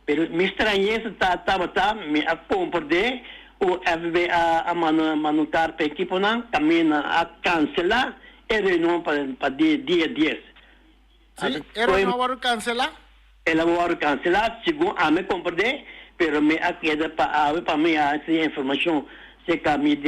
Pero mi strañesa ta tabata mi a komprendé ku FB a manda un karta pa ekiponan kaminda a kanselá E reunion pa pa di dia dies. Sí, e reunion a wòrdu kanselá? El a wòrdu kanselá, segun ami komprendé, pero mi a keda pa awe pa mi hasi informashon serka mi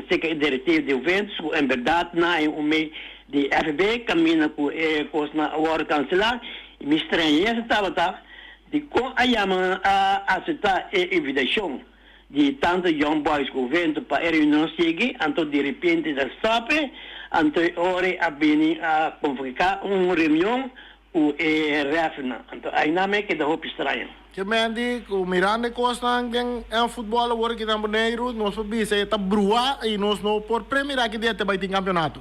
serka e direktiv di Juventus ku en bèrdat nan a un mei di FB kaminda ku e kosnan a wòrdu kanselá. I mi strañesa tabata dikon a yama a aseptá e invitashon. Di tanto Young Boys cu Vento pa e reunion sigui, anto di repente ta stop e, anto e ora a bini a convoca un reunion cu e refnan, anto aynan me keda hopi straño. Ke men di cu mirando e cosnan den e futbol awor aki na Boneiru, nos por bisa e ta brua y nos no por premira ki dia te bay tin campeonato.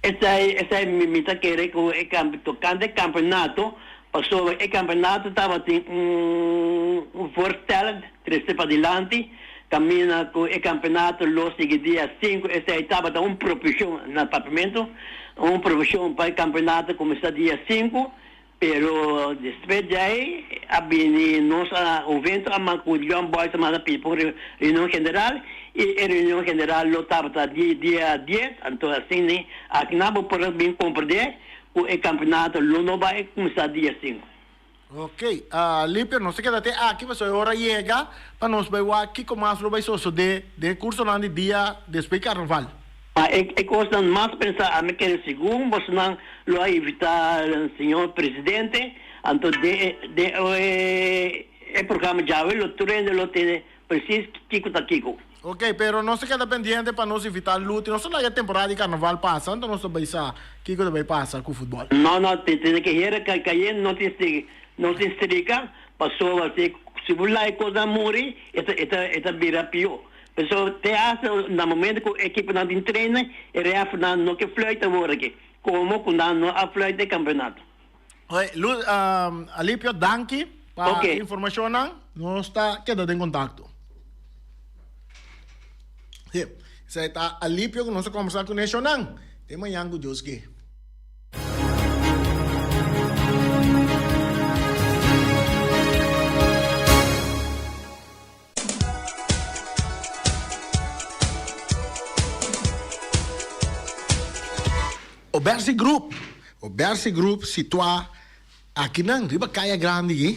Esei esei mi ta kere ku e tokante e kampeonato, pasobra e kampeonato tabatin un un voorstel trese padilanti, kaminda ku e kampeonato lo sigui dia sinku, esei tabata un proposishon na Papiamentu, un proposishon pa e kampeonato kuminsá dia sinku. Pero despues di ai a bini nos a Juventus a manda cu Young Boys a manda pidi pa un reunion general y e reunion general lo tabata di dia dies, anto asina akinan bo por a bin comprende cu e campeonato lo no bay cuminsa dia cinco. Ok, Alipio, nos ta keda te aki pasobra e ora yega pa nos bay wak kico mas lo bay sosode den e cursonan di dia despues di carnaval. Ma e kosnan mas pensá ami kere segun bosonan lo a invitá señor presidente, anto den den e programa djawe lo tur hende lo tene presis kiko ta kiko. Ok, pero nos ta keda pendiente pa nos invitá Luti. Nos ta laga e temporada di karnaval pasa, anto nos ta bai sa kiko ta bai pasa ku futbòl. No, no, tene ke hera kaye no tin no tin strika, pasobra si si bo laga e kosnan muri e ta e ta bira pió. Pasobra te hasta na momento ku ekiponan tin trene, e rèfnan no ke fluit awor aki, komo ku nan no a fluit e kampeonato. Oye, Lu, Alipio, danki pa e informashonnan. Nos ta keda den kontakto. Sí, esei ta Alipio ku nos a kombersá kuné shonnan. Te mañan ku Dios ke. Obersi Group, Obersi Group situá akinan riba Kaya Grandi aki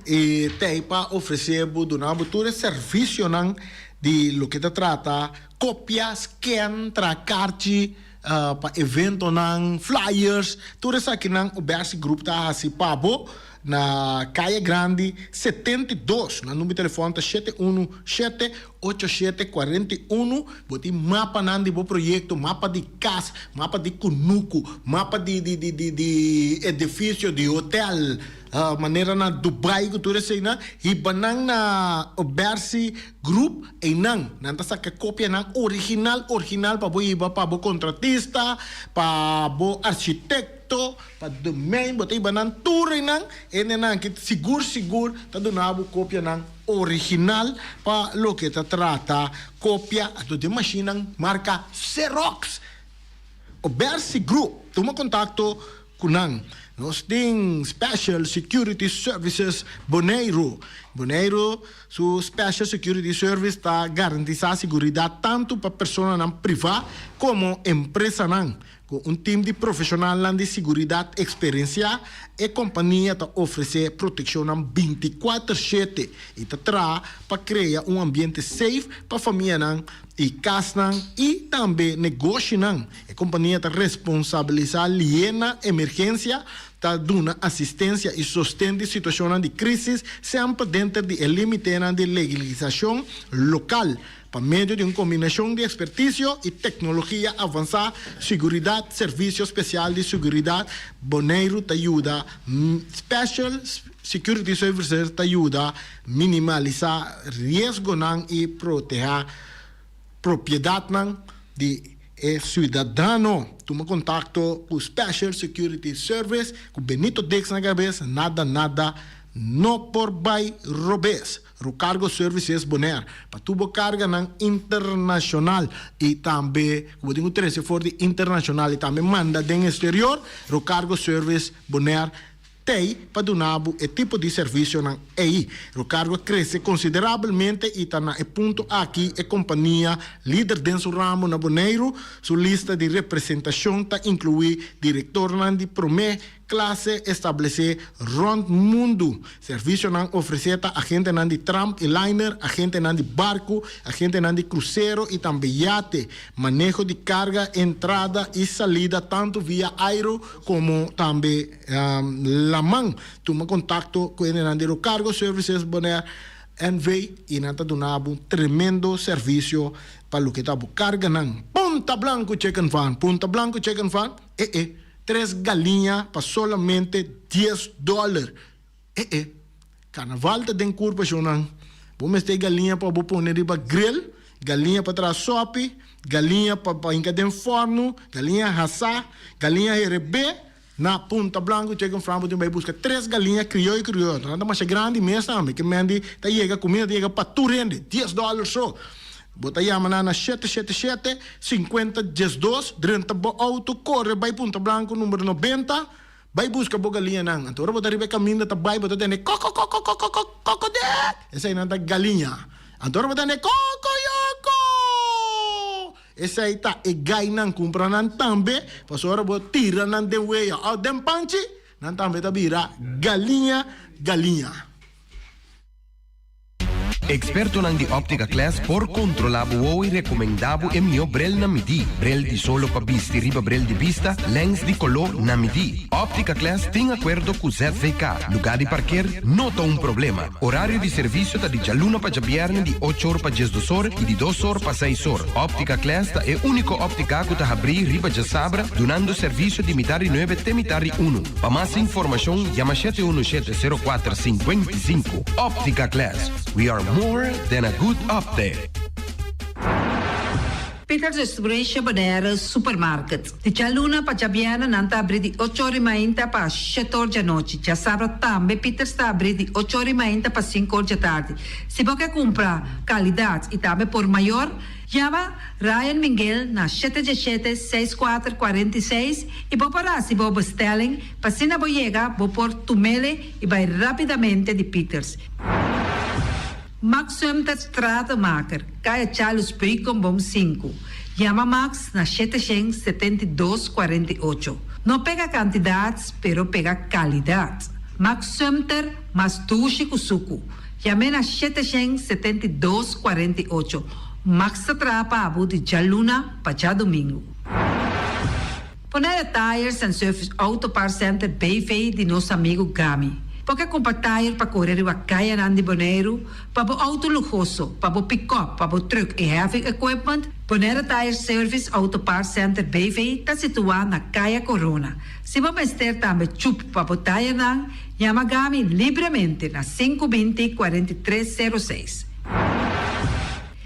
i t'ei pa ofresé bo, duna bo tur e servisionan di loke ta trata kopia, scan, traha karchi pa eventonan, flyers, tur esakinan Obersi Group ta hasi pa bo na Kaya Grandi 72. Nan number di telefòn ta shete unu shete ocho shete kuarenta i unu. Bo tin mapanan di bo proyekto, mapa di kas, mapa di kunuku, mapa di di di di di edifisio, di hotel, manera na Dubai ku tur eseinan, hiba nan na Obersi Group, einan nan ta saka kopianan original original pa bo hiba pa bo kontratista, pa bo architekto, pa domein, bo ta hiba nan tur einan, hendenan ki sigur sigur ta duna bo kopianan original pa loke ta trata kopia anto den mashinnan marka Xerox. Obersi Group, tuma kontakto ku nan. Nos tin Special Security Services Boneiru. Boneiru su Special Security Service ta garantisá siguridat tantu pa personanan privá komo empresanan. Ku un tim di profeshonalnan di siguridat eksperensiá, e kompania ta ofresé protekshonnan bintikuater shete i ta traha pa krea un ambiente safe pa famianan i kasnan i tambe negoshinan. E kompania ta responsabilisá lié na emergensia, ta duna asistensia i sosten di situashonnan di krísis semper denter di e límitenan di legalisashon lokal. Pa medio di un kombinashon di ekspertisio i teknologia avansá, siguridat Servisio Spesial di Siguridat Boneiru ta yuda Special Security Services ta yuda minimalisá riesgonan i protehá propiedatnan di e siudadano. Tuma kontakto ku Special Security Service ku Benito Dix na kabes, nada nada no por bai robes. Rocargo Services Bonaire pa tur bo karganan internashonal i tambe ku bo tin ku trese for di internashonal i tambe manda den eksterior, Rocargo Service Bonaire t'ei pa duna bo e tipo di servisionan ei. Rocargo a krese konsiderabelmente i ta na e punto aki e kompania lider den su ramo na Boneiru. Su lista di representashon ta inkluí direktornan di promé Klase establesé rònt mundu. Servisionan ofresé ta agentenan di tram i liner, agentenan di barku, agentenan di krusero i tambe yate, maneho di karga, entrada i salida tantu via airu komo tambe laman. Tuma kontakto ku hendenan di Rocargo Services Bonaire NV. i nan ta duna bo un tremendo servisio pa loke ta bo karganan. Punta Blanco Chicken Farm Punta Blanco Chicken Farm, e e. Tres galiña pa solamente dies dòler. E e, karnaval ta den kurpa shownan. Bo mester e galiña pa bo pone riba grill, galiña pa traha sòpi, galiña pa pa hinka den fòrnu, galiña hasá, galiña herebé. Na Punta Blanco Chicken Farm bo tin bai buska tres galiña krioyo krioyo. Nan ta masha grandi mes tambe. Ke men di ta yega kumida ta yega pa tur hende, dies dòler so. Bo ta yama nan na shete shete shete, sinkuenta diesdos, drenta bo outo, kore bai Punta Blanco number nobenta, bai buska bo galiñanan. Anto ora bo ta riba e kaminda ta bai bo ta tende koko-koko-koko-koko kokodek! Eseinan ta galiña. Anto ora bo ta tende kokoyoko! Esei ta e gainan, kumpra nan tambe, pasobra ora bo tira nan den wea òf den panchi, nan tambe ta bira galiña galiña. Ekspertonan di Optica Class por kontrolá bo wowo i rekomendá bo e mihó brel na midí. Brel di solo pa bisti riba brel di bista, lèns di koló na midí. Optica Class tin akuerdo ku ZVK. Lugá di parker no ta un problema. Orario di servisio ta di djaluna pa djabièrnè di ocho or pa diesdos or i di dos or pa seis or. Optica Class ta e úniko óptika ku ta habrí riba djasabra dunando servisio di mitar di nuebe te mitar di unu. Pa mas informashon yama shete unu shete sero kuater sinkuenta i sinku. Optica Class, we are more than a good optic. Peters Distribution Bonaire Supermarket. Di djaluna pa djabièrnè nan ta abrí di ocho or i mainta pa shete or djanochi. Djasabra tambe Peters ta abrí di ocho or i mainta pa sinku or djatardi. Si bo ke kumpra kalidat i tambe por mayor, Yama Ryan Minguel na shete djeshete seis kuater 46 i bo por hasi bo bestelling pa asina bo yega bo por tumele i bai rapidamente di Peters. Max Sumter Stratenmaker, Kaya Charles Beukenboom sinku. Yama Max na 772 48. No pega kantidat, pero pega kalidat. Max Sumter mas dushi ku suku. Yam'é na 772 48. Max ta traha pa abo di djaluna pa djadumingu. Bonaire Tires and Service Auto Parts Center BV di nos amigu Gami. Bo ke kumpra tire pa kore riba kayanan di Boneiru, pa bo outo luhoso, pa bo pikòp, pa bo trùk i heavy equipment? Bonaire Tire Service Auto Parts Center BV ta situá na Kaya Corona. Si bo mester tambe chup pa bo tirenan, yama Gami libremente na 520 43 06.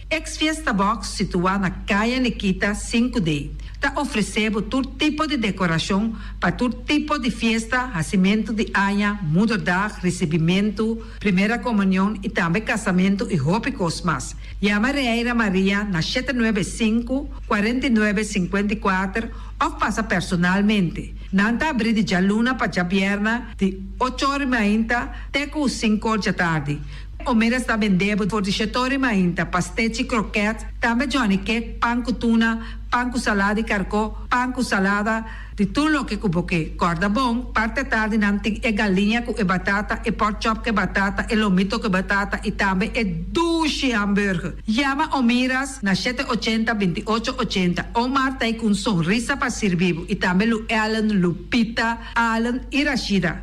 Ex Fiesta Box situá na Kaya Nikita 5D ta ofresé bo tur tipo di dekorashon pa tur tipo di fiesta, hasimentu di aña, moederdag, risibimentu, primera komunion i tambe kasamentu i hopi kos mas. Yama Reira Maria na 795 49 54 òf pasa personalmente. Nan ta abrí di djaluna pa djabièrnè di ocho or i mainta te ku sinku or djatardi. Omera sta bende bo for di shetori mainta, pastechi, kroket, tambe johnny cake, pan ku tuna, pan ku salada di karkó, pan ku salada, di tur loke ku bo ke. Kòrda bon, parti atardi nan tin e galiña ku e batata, e pork chop ku e batata, e lomito ku e batata i tambe e dushi hamburger. Yama Omiras na 780 28 80. Omar ta ei ku un sonrisa pa sirbi bo i tambe Lu Ellen, Lupita, Allen i Rashida.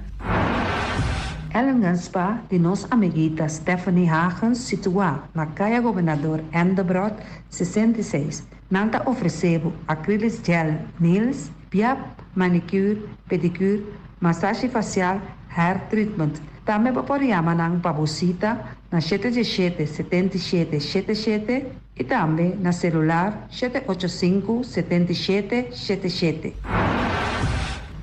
Ellingen Spa di nos amiguita Stephanie Hagens situá na Kaya Gobernador Endebrot 66. Nan ta ofresé bo acrylic gel nails, biap, manicure, pedicure, masashi fasial, hair treatment. Tambe bo por yama nan pa bo sita na 717 77 77 i tambe na selular 785 77 77.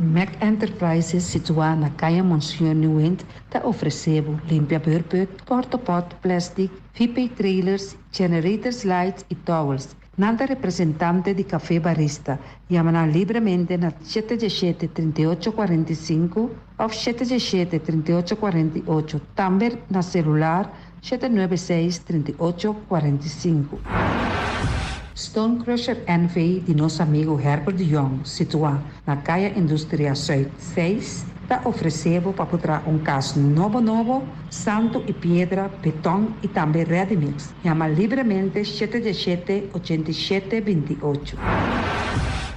Mac Enterprises situá na Kaya Monsieur Nieuwind ta ofresé bo limpia beurput, portapot, plastic, VP trailers, generators lights i towels. Nan ta representante di Café Barista. Yama nan libremente na 717 38 45 òf 717 38 48. Tambe na selular 796 38 45. Stone Crusher NV di nos amigu Herbert de Jong, situá na Kaya Industria Zuid 6, ta ofresé bo pa traha un kas nobo nobo, santu i piedra, beton i tambe ready mix. Yama libremente 717 87 28.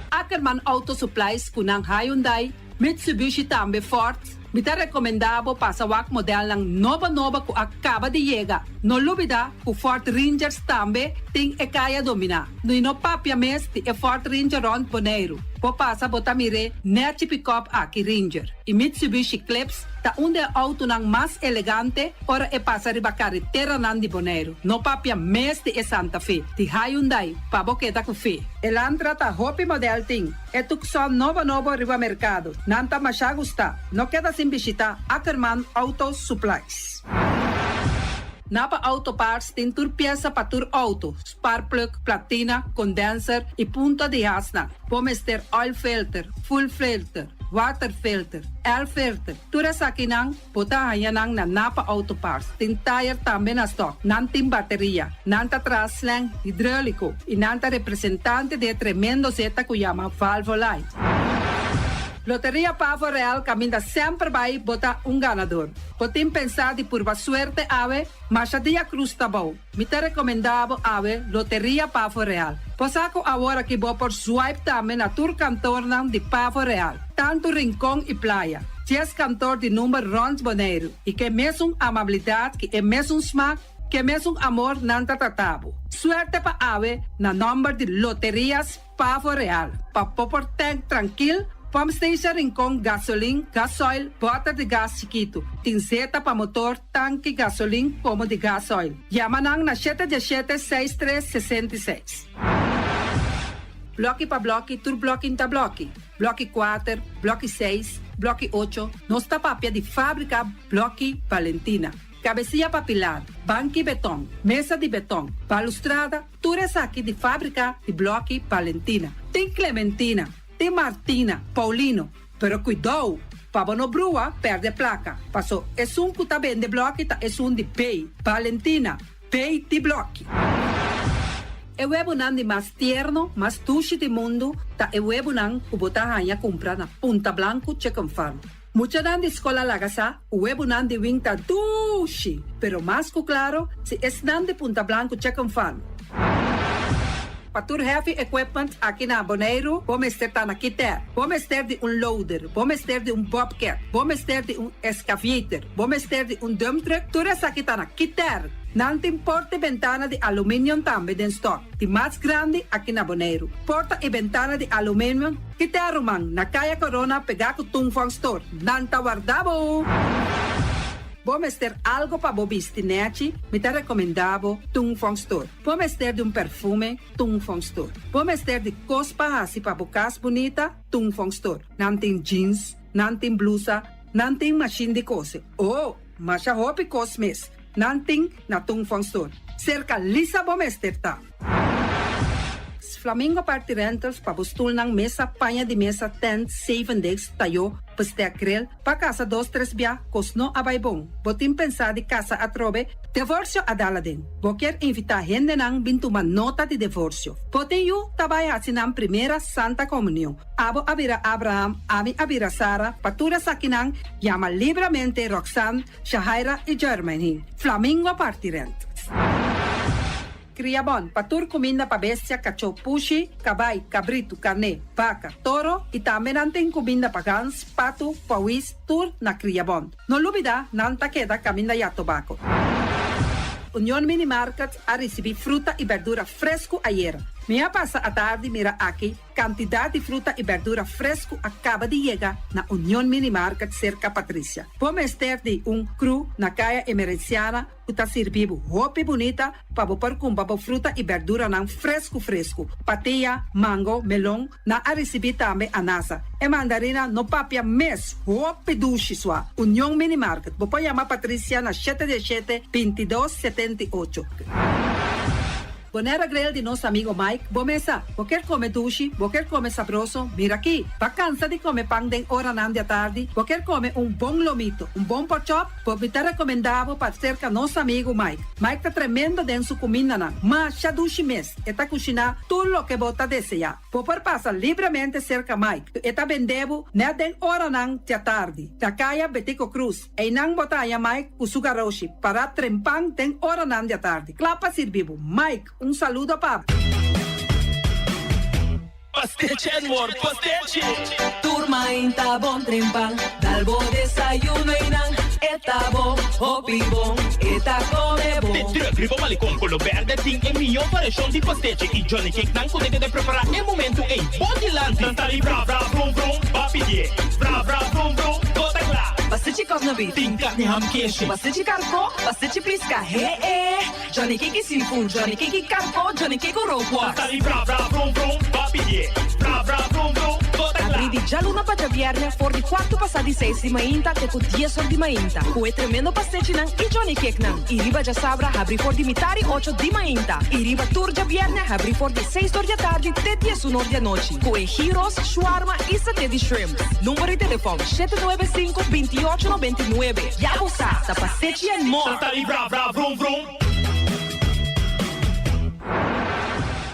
Ackerman Auto Supplies ku nan Hyundai, Mitsubishi tambe Ford. Mi ta rekomendá bo pasa wak modelnan nobo nobo ku a kaba di yega. No lubidá ku Ford Rangers tambe tin e kaya dominá. No no papia mes di e Ford Ranger rònt Boneiru. Bo pasa bo ta mir'é nèchi pick-up aki Ranger. I Mitsubishi Eclipse ta un di e outonan mas elegante ora e pasa riba kareteranan di Boneiru. No papia mes di e Santa Fe, di Hyundai, pa bo keda ku fe. Elantra ta hopi model tin. E Tucson nobo nobo riba merkado. Nan ta masha gusta. No keda sin bishitá Ackerman Auto Supplies. Napa Auto Parts tin tur piesa pa tur outo, spark plug, platina, condenser i punta di hasnan. Bo mester oil filter, fuel filter, water filter, air filter. Tur esakinan bo ta haña nan na Napa Auto Parts. Tin tire tambe na stock. Nan tin bateria. Nan ta traha slang hidráuliko i nan ta representante di e tremendo zeta ku yama Valvoline. Loteria Pavo Real kaminda semper bai bo ta un ganador. Bo tin pensá di purba suerte awe? Masha dia krus ta bou. Mi ta rekomendá bo awe Loteria Pavo Real. Bo sa ku awor aki bo por swipe tambe na tur kantornan di Pavo Real, tantu Rincon i Playa. 10 kantor di number rònt Boneiru i ke mesun amabilidat ku e mesun smak, ke mesun amor nan ta trata bo. Suerte pa awe na nòmber di Loterias Pavo Real. Pa bo por tank trankil, pump station Rincon, gasolin, gasoil, bòter di gas chikitu. Tin zeta pa motor, tanki, gasolin komo di gasoil. Yama nan na 717 63 66. Blòki pa blòki, tur blòki ta blòki. Blòki 4, blòki 6, blòki 8. Nos ta papia di fábrika Blòki Valentina. Kabesia pa pilar, banki beton, mesa di beton, balustrada, tur esaki di fábrika di Blòki Valentina. Tin Clementina, tin Martina, Paulino, pero kuidou, pa bo no brua, pèrdè plaka. Paso, esun ku ta bende blòki ta esun di B, Valentina, B di blòki. E webunan di mas tierno, mas dushi di mundu ta e webunan ku bo ta haña kumpra na Punta Blanku Chicken Farm. Muchanan di skol a laga sa ku webunan di wing ta dushi, pero mas ku klaro si esnan di Punta Blanku Chicken Farm. Pa tur heavy equipment aki na Boneiru bo mester ta na Kiter. Bo mester di un loader, bo mester di un bobcat, bo mester di un excavator, bo mester di un dump truck, tur esaki ta na Kiter. Nan tin porta i bentana di aluminium tambe den stock, di mas grandi aki na Boneiru. Porta i bentana di aluminium Kiter ruman, na Kaya Corona pegá ku Tung Fong Store. Nan ta warda bo! Bo mester algo pa bo bisti nechi? Mi ta rekomendá bo Tung Fong Store. Bo mester di un perfume? Tung Fong Store. Bo mester di kos pa hasi pa bo kas bunita? Tung Fong Store. Nan tin jeans, nan tin blusa, nan tin mashin di kose. Oh, masha hopi kos mes nan tin na Tung Fong Store. Serka Lisa bo mester ta. Flamingo Party Rentals pa bo stulnan, mesa, paña di mesa, tent, zevendegs, tayó, bestek grill, Pa kasa dos tres bia, kos no a bai bon. Bo tin pensá di kasa atrobe? Devorsio a dal aden. Bo kier invitá hendenan bin tuma nota di devorsio. Bo tin yu ta bai hasi nan primera Santa Komunion. Abo a bira Abraham, ami a bira Sara, pa tur esakinan, yama libramente Roxanne, Shahaira i Jermaine. Flamingo parti rent. Kria bon pa tur kuminda pa bestia, kachó, pushi, kabai, kabritu, karné, baka, toro i tambe nan tin kuminda pa gans, patu, pawis, tur na Kria Bon. No lubida nan ta keda kaminda ya tobako. Union Mini Market a risibí fruta i berdura fresku ayera. Mi a pasa atardi mira aki Kantidat di fruta i bèrdura fresku a kaba di yega na Union Mini Market serka Patricia. Bo mester di un kru na Kaya Emerenciana ku ta sirbi bo hopi bunita pa bo por kumpra bo fruta i bèrduranan fresku fresku. Patia, mango, melon, nan a risibí tambe anasa. E mandarina no papia mes, hopi dushi sua. Union Mini Market, bo por yama Patricia na shete diesshete, bintidos, setenti'ocho. Bonera Grill di nos amigo Mike, bo mesa. Bo kier come dushi, bo kier come sabroso, mira aki. Ba cansa di come pan den oranan di atardi, bo kier come un bon lomito, un bon porkchop, bo mi ta recomenda bo pa cerca nos amigo Mike. Mike ta tremendo den su cumindanan, masha dushi mes, e ta cushina tur loke bo ta desea. Bo por pasa libremente cerca Mike, e ta bende bo net den oranan di atardi, na caya Betico Cruz. Einan bo ta haña Mike ku su garoshi pará trempan den oranan di atardi, kla pa sirbi bo. Mike, un saludo pa bo. Pastechi and more pastechi! Tur mainta bon trempan, dal bo desayuno einan, e ta bon, hopi bon, e ta come bon. Te druk riba Malecon Colo Berde tin e mihó variashon di pastechi i Johnny Cake nan ku ta keda prepará e momentu ei bo dilanti. Nan ta di bra bra brum brum, ba pidié. Bra bra brum brum, bo ta kla. Pastechi kòf na bif. Tin karni ham keshi. Pastechi karkó, pastechi piska, he e. Johnny Cake i seafood, Johnny Cake i karkó, Johnny Cake ku rookworst. Nan ta di bra bra brum brum, ba pidié. Bra bra brum brum, bo ta kla. Abrí di djaluna pa djabièrnè for di kuartu pasá di seis di mainta te ku dies or di mainta ku e tremendo pastechinan i Johnny Cakenan. I riba djasabra habrí for di mitar i ocho di mainta i riba tur djabièrnè habrí for di seis or di atardi te diesun or di anochi ku e gyros, shawarma i saté di shrimp. Number di telefòn, shete nuebe sinku, bintiocho nobentinuebe. Ya bo sa, ta pastechi and more! Nan ta di bra bra vrum vrum.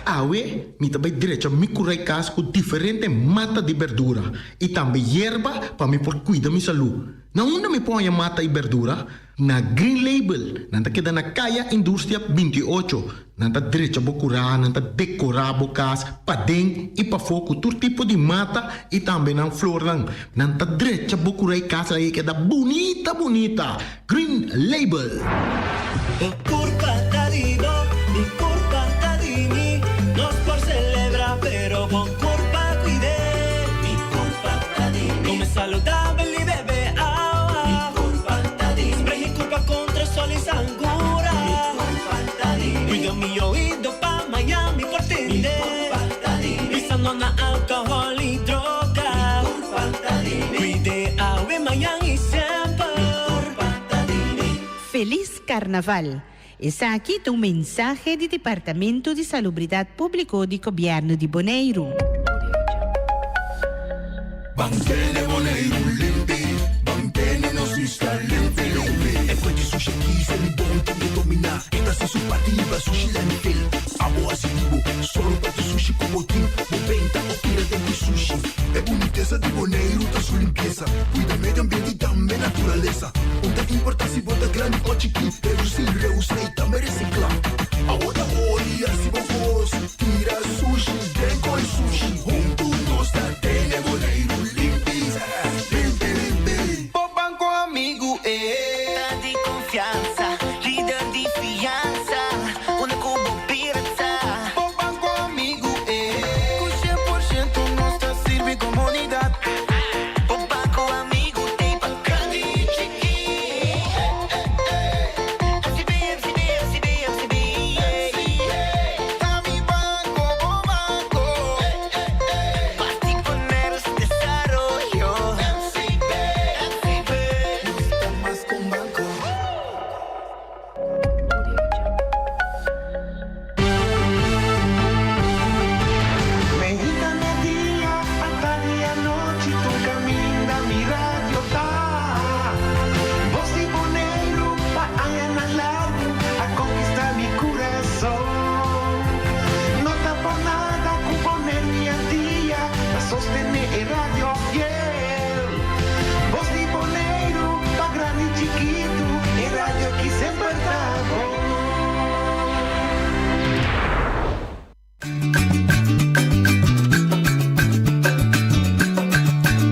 Awe mi ta bai drecha mi kurai kas ku diferente mata di berdura i tambe yerba pa mi por kuida mi salú. Na unda mi por haña mata i berdura? Na Green Label, nan ta keda na Kaya Industria 28. Nan ta drecha bo kurá, nan ta dekorá bo kas paden i pafó ku tur tipo di mata i tambe nan flornan. Nan ta drecha bo kurá i kas ei keda bunita bunita. Green Label. Bo kurpa ta di bo, mi kurpa ta di mi. Nos por selebrá, pero bo kurpa kuid'é. Mi kurpa ta di mi. Come saludabel i bebe awa. Mi kurpa ta di mi. Spray mi kurpa kontra sol i sangura. Mi kurpa ta di mi. Cuida mi oido pa maña mi por tende. Mi kurpa ta di mi. Bisa no na alcohol i droga. Mi kurpa ta di mi. Cuid'é awe, mañan i semper. Mi kurpa ta di mi. Felis Carnaval! Esaki ta un mensahe di Departamento di Salubridat Públiko di Gobièrnu di Boneiru. Ban tene Boneiru limpi, ban tene nos isla limpi limpi. E fuente sushi aki se mi bon tin ke dominá. E ta hasi su parti hiba sushi landfill. Abo hasi di bo, sòru pa tur sushi ku bo tin, bo benta o tira den ku sushi. E bunitesa di Boneiru ta su limpiesa, kuida medio ambiente i tambe naturalesa. Un ta importá si bo ta grandi o chikí, redusí, reusá i tambe resiklá. Abo ta hori hasi bo kos, tira sushi den koi sushi. Huntu nos ta tene Boneiru limpi, limpi limpi. Bo banco amigu e. Ta di confiansa, lider di fiansa, unda cu bo bira ta. Bo banco amigu e. Cu 100% nos ta sirbi comunidad. Bo banco amigu t'ey pa grandi y chiki. MCB, MCB, MCB, MCB, yeah. Ta mi banco, bo banco. Parti poner su desaroyo. MCB, MCB. Nos ta mas cu un banco. Meinta media, atardi anochi, tur caminda mi radio ta. Voz di Boneiru pa añanan largu a conquista mi curason. No ta por nada cu Boneiru y Antia ta sostene e radio fiel. Voz di Boneiru pa grandi y chikitu, e radio aki semper ta bon.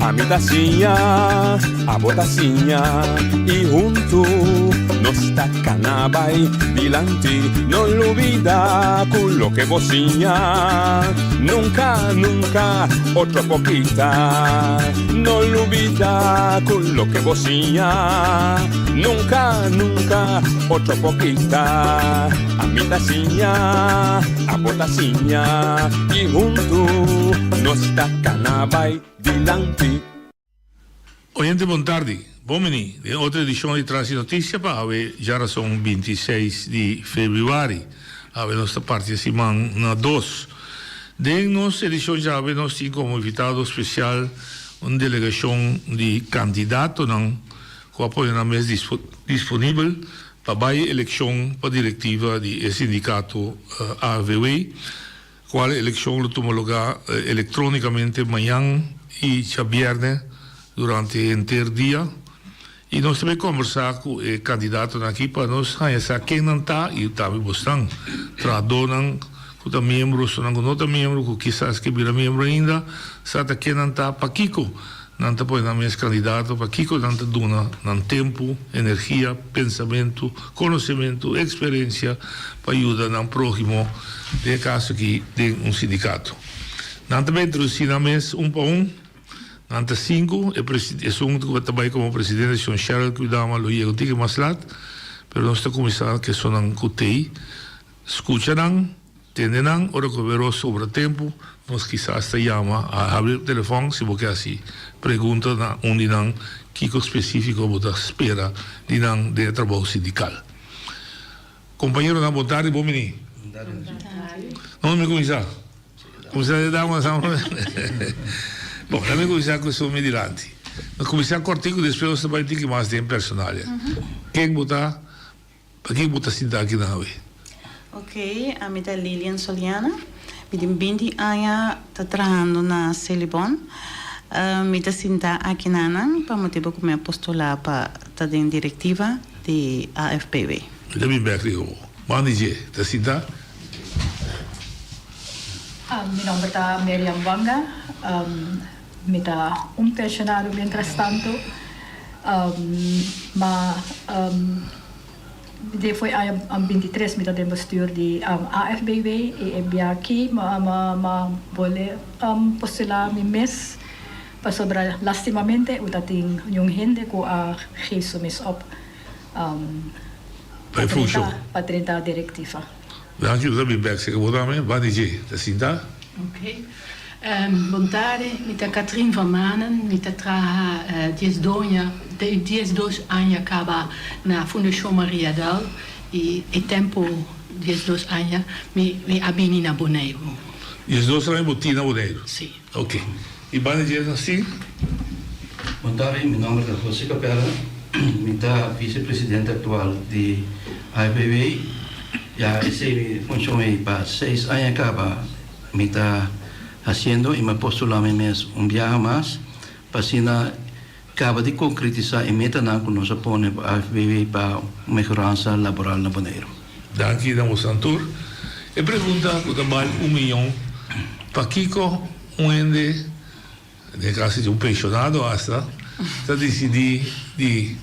Ami ta siña, abo ta siña y huntu nos ta cana bay dilanti. No lubida cu loke bo siña nunca, nunca otro por kita. No lubida cu loke bo siña nunca, nunca otro por kita. Ami ta siña, abo ta siña y huntu nos ta cana bay dilanti. Oyente bon tardi, bon bini den otro edicion di Tras di Noticia pa awe djarason 26 di februari. Awe nos ta parti e siman na dos. Den nos edicion djawe nos tin como invitado special un delegacion di candidatonan cu a pone nan mes disponibel pa bai elekshon pa direktiva di e sindikato AFBW, kual elekshon lo tuma lugá elektrónikamente mañan i djabièrnè durante henter dia. I nos ta bai kòmbersá ku e kandidatonan aki pa nos haña sa ken nan ta i tambe bosnan, trahadónan ku ta miembro, esunnan ku no ta miembro, ku kisas ke bira miembro ainda, sa ta ken nan ta, pakiko Nan ta pone nan mes kandidato pa kiko nan ta duna nan tempu, energia, pensamentu, konosementu, eksperensia pa yuda nan próhimo, den e kaso aki den un sindikato. Nan ta bai introdusí nan mes un pa un. Nan ta sinku, e esun ku ta bai komo presidente shon Sheryl Kwidama lo yega un tiki mas lat, pero nos ta kuminsá ku esunnan ku t'ei. Skucha nan. Tende nan ora ku Vero sobra tempu, nos kisas ta yama a habri telefòn si bo ke hasi pregunta na un di nan kiko spesífiko bo ta spera di nan den e trabou sindikal. Kompañeronan bon tardi, bon bini. No mi kuminsá? Kuminsá e dama sa Bon, laat mi kuminsá ku esun mi dilanti. Nos kuminsá kòrtiku despues nos ta bai tiki mas den personalia. Ken bo ta? Paki bo ta sinta aki nan awe? Ok, ami ta Lilian Soliana, mi tin binti aña ta trahando na Selibon. Mi ta sinta aki nanan pa motibu ku mi a postulá pa ta den direktiva di AFPW. Mi ta bin bèk riba bo. Mandi dje, ta sinta. Mi nomber ta Miriam Wanga, mi ta un pensionado mientrastanto, ma de foi aña 23 mi ta den bestuur di AFBW y e bia aki mi bole postula mi mes pasobra lastimamente u ta tin un hende cu a geef su mes op pa drenta directiva. Danki, bo ta bin bek seka bo tambe. Bandi dje, ta sinta. Ok. Bon tardi, mi ta Katrien van Manen, mi ta traha diesdoña, diesdos aña kaba na Fundashon Mariadal i e tempu diesdos aña mi mi a bini na Boneiru. 12 aña bo tin na Boneiru? Si. Ok. I banda dje nos tin? Bon tardi, mi nomber ta José Capella, mi ta vice presidente actual di AFBW. Ya esei mi funshon ei pa seis aña kaba mi ta hasiendo i mi a postulá mi mes un biaha mas pa asina kaba di konkretisá e metanan ku nos a pone pa AFBW pa un mehoransa laboral na Boneiru. Danki na bosan tur. E pregunta ku ta bal un miyon, pakiko un hende, den e kaso di un penshonado asta, ta disidí di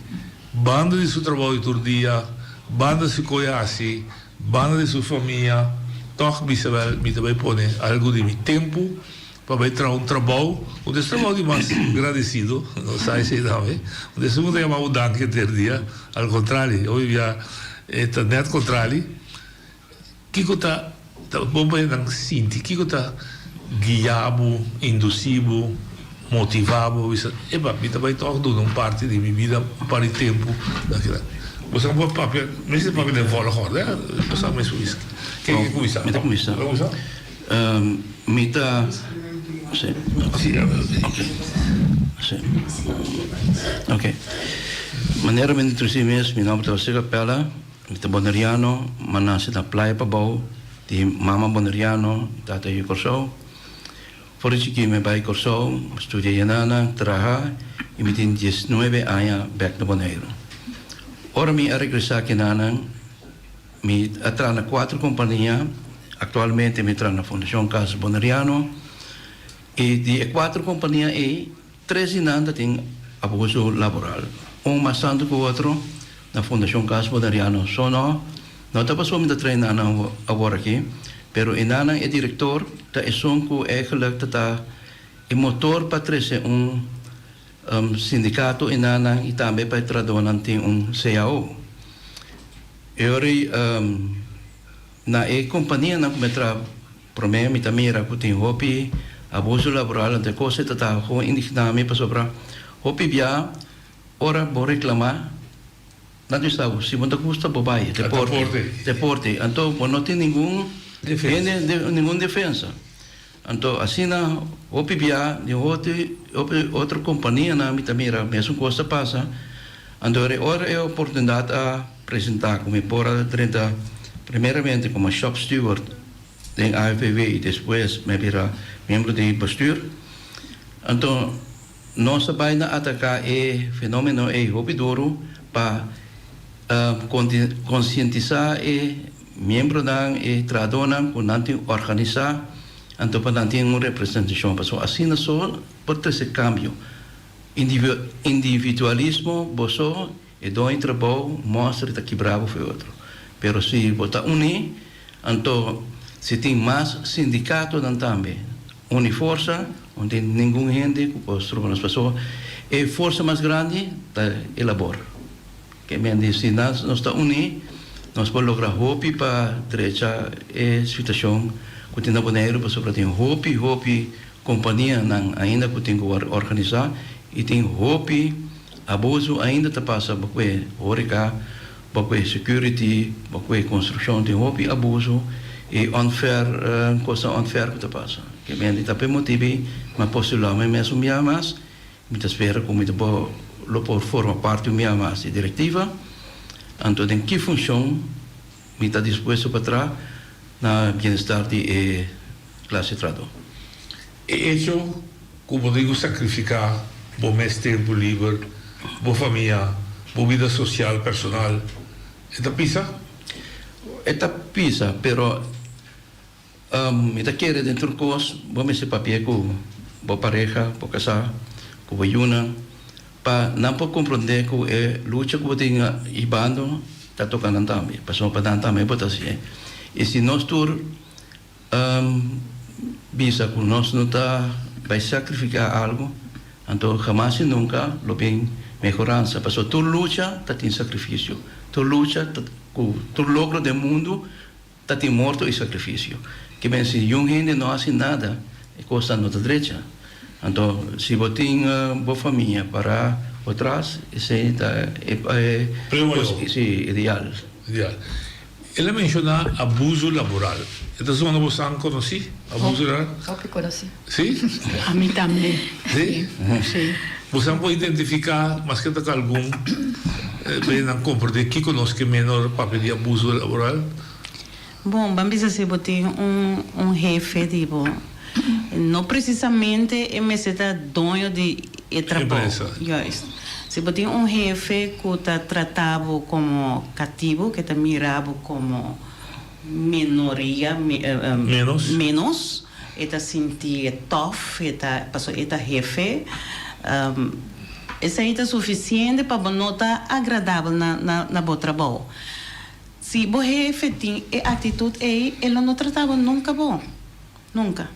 banda di su trabou di tur dia, banda di su koe hasi, banda di su famia, tòg bisa wèl mi ta bai pone algu di mi tempu pa bai traha un trabou, un des trabou di mas gradesido, no sa esei tambe, un des un ta yama bo danki henter dia, al kontrali, hopi bia e ta nèt kontrali. Kiko ta ta bon pa nan sinti? Kiko ta guia bo, indusí bo, motivá bo bisa, Epa, mi ta bai tòg duna un parti di mi bida, un par di tempu na kila. Bo sa por papia, mester papia den volgorde, eh? Bo sa mes por bisa. Ken ke kuminsá? Mi ta kuminsá. Bo ta kuminsá? Mi ta, si. Si, Ok. Si. Ok. Manera mi introdusí mes, mi nòmber ta José Capella. Mi ta boneriano, m'a nase na Playa Pabou di mama boneriano i tata yu Kòrsou. For di chikí mi a bai Kòrsou, mi studia yenana, traha i mi tin diesnuebe aña bèk na Boneiru. Ora mi a regresá kinanan, mi a traha na kuater kompania, aktualmente mi traha na Fundashon Kas Boneriano i di e kuater kompania ei, Tres di nan ta tin abuso laboral, un mas tantu ku otro na Fundashon Cas Boneriano. So no, no ta pasobra mi ta trae nannan awor aki, pero e nannan e direktor ta esun ku eigenlijk ta ta e motor pa trese un sindikato e nannan i tambe pa e trahadónan tin un cao. E ora ei na e kompanianan ku mi a traha. Promé mi ta mira ku tin hopi abuso laboral anto e kos ei ta ta gewoon indigná mi pasobra hopi bia ora bo reklamá nan ta bisa bo si bo no ta gusta bo bai deporte deporte anto bo no tin ningun hende ningun defensa anto asina hopi bia den hopi otro kompanianan mi ta mira mesun kos ta pasa anto ora e oportunidat a Presentá ku mi por a drenta primeramente komo shop steward den AFPW i despues mi a bira miembro di bestuur. Anto nos a bai na ataká e fenómeno ei hopi duru pa konsientisá e miembronan, e trahadónan ku nan tin organisá anto pa nan tin un representashon pasobra asina so por trese kambio. Individualismo bo so E doño trabou mòster ta kibra bo for e otro. Pero si bo ta uní, anto si tin mas sindikatonan tambe uni forsa, no tin ningun hende ku por stroba nos. Pasobra e forsa mas grandi ta e labor. Ke men di si nos ta uní, nos por logra hopi pa drecha e situashon ku tin na Boneiru, pasobra tin hopi, hopi kompanianan ainda ku tin ku wòrdu organisá i tin hopi Abuso ainda ta pasa bo kue horeca, bo kue security, bo kue construccion tin hopi abuso y unfair cosnan unfair cu ta pasa. Ke mende ta p'e motibi mi a postula mi mes un bia mas, mi ta spera cu mi ta por lo por forma parti un bia mas di directiva, anto den ki funcion mi ta dispuesto pa traha na bienestar di e clase trahador. E echo ku bo tin ku sakrifiká bo mes tempu liber, bo famia, bo bida sosial personal, e ta pisa? E ta pisa, pero mi ta kere den tur kos bo mester papia ku bo pareha, bo kasá, ku bo yunan, pa nan por komprondé ku e lucha ku bo tin hibando ta toka nan tambe, pasobra pa nan tambe bo ta hasié. I si nos tur bisa ku nos no ta bai sakrifiká algu, anto hamas i nunka lo bin mehoransa. Pasobra tur lucha ta tin sakrifisio, tur lucha ta ku tur logro den mundu ta tin morto i sakrifisio. Ke men si yun hende no hasi nada, e kosnan no ta drecha. Anto si bo tin bo famia pará bo tras, esei ta e kos ideal. Ideal. El a menshoná abuso laboral. E ta zona bo san konosí, abuso laboral? Hopi konosí. Sí? Ami tambe. Sí? Sí. Bo san por identifiká maske ta ku algun be nan komprendé kiko nos ke men ora papia di abuso laboral? Bon, ban bisa si bo tin un un hefe di bo, no precisamente e mester ta doño di e trabou. Empresa. Juist. Si bo tin un hefe ku ta trata bo komo katibu, ke ta mira bo komo menoria, Menos. menos, e ta sinti e tòf, e ta, pasobra e ta hefe, esei ta sufisiente pa bo no ta agradabel na na na bo trabou. Si bo hefe tin e actitud ey, e lo no trata bo nunca bon. Nunca.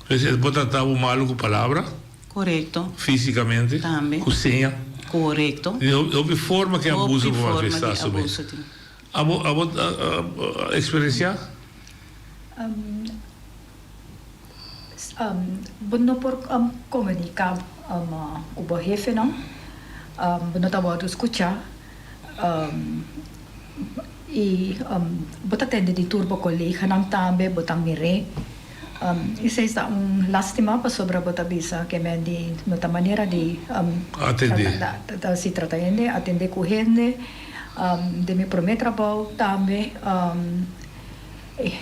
Pues e por trata bo malo cu palabra. Corecto. Fisicamente. Tambe. Cu seña. Corecto. Tin hopi forma cu e abuso por manifesta su mes. Hopi forma di abuso tin. Abo, abo a experiencia? Bo no por comunica cu bo hefenan. Bo no ta wordo scucha. I bo ta tende di tur bo koleganan tambe, bo ta mir'é. Esei ta un lástima pasobra bo ta bisa ke men di no ta manera di Atendé. Si trata hende, atendé ku hende. Den mi promé trabou tambe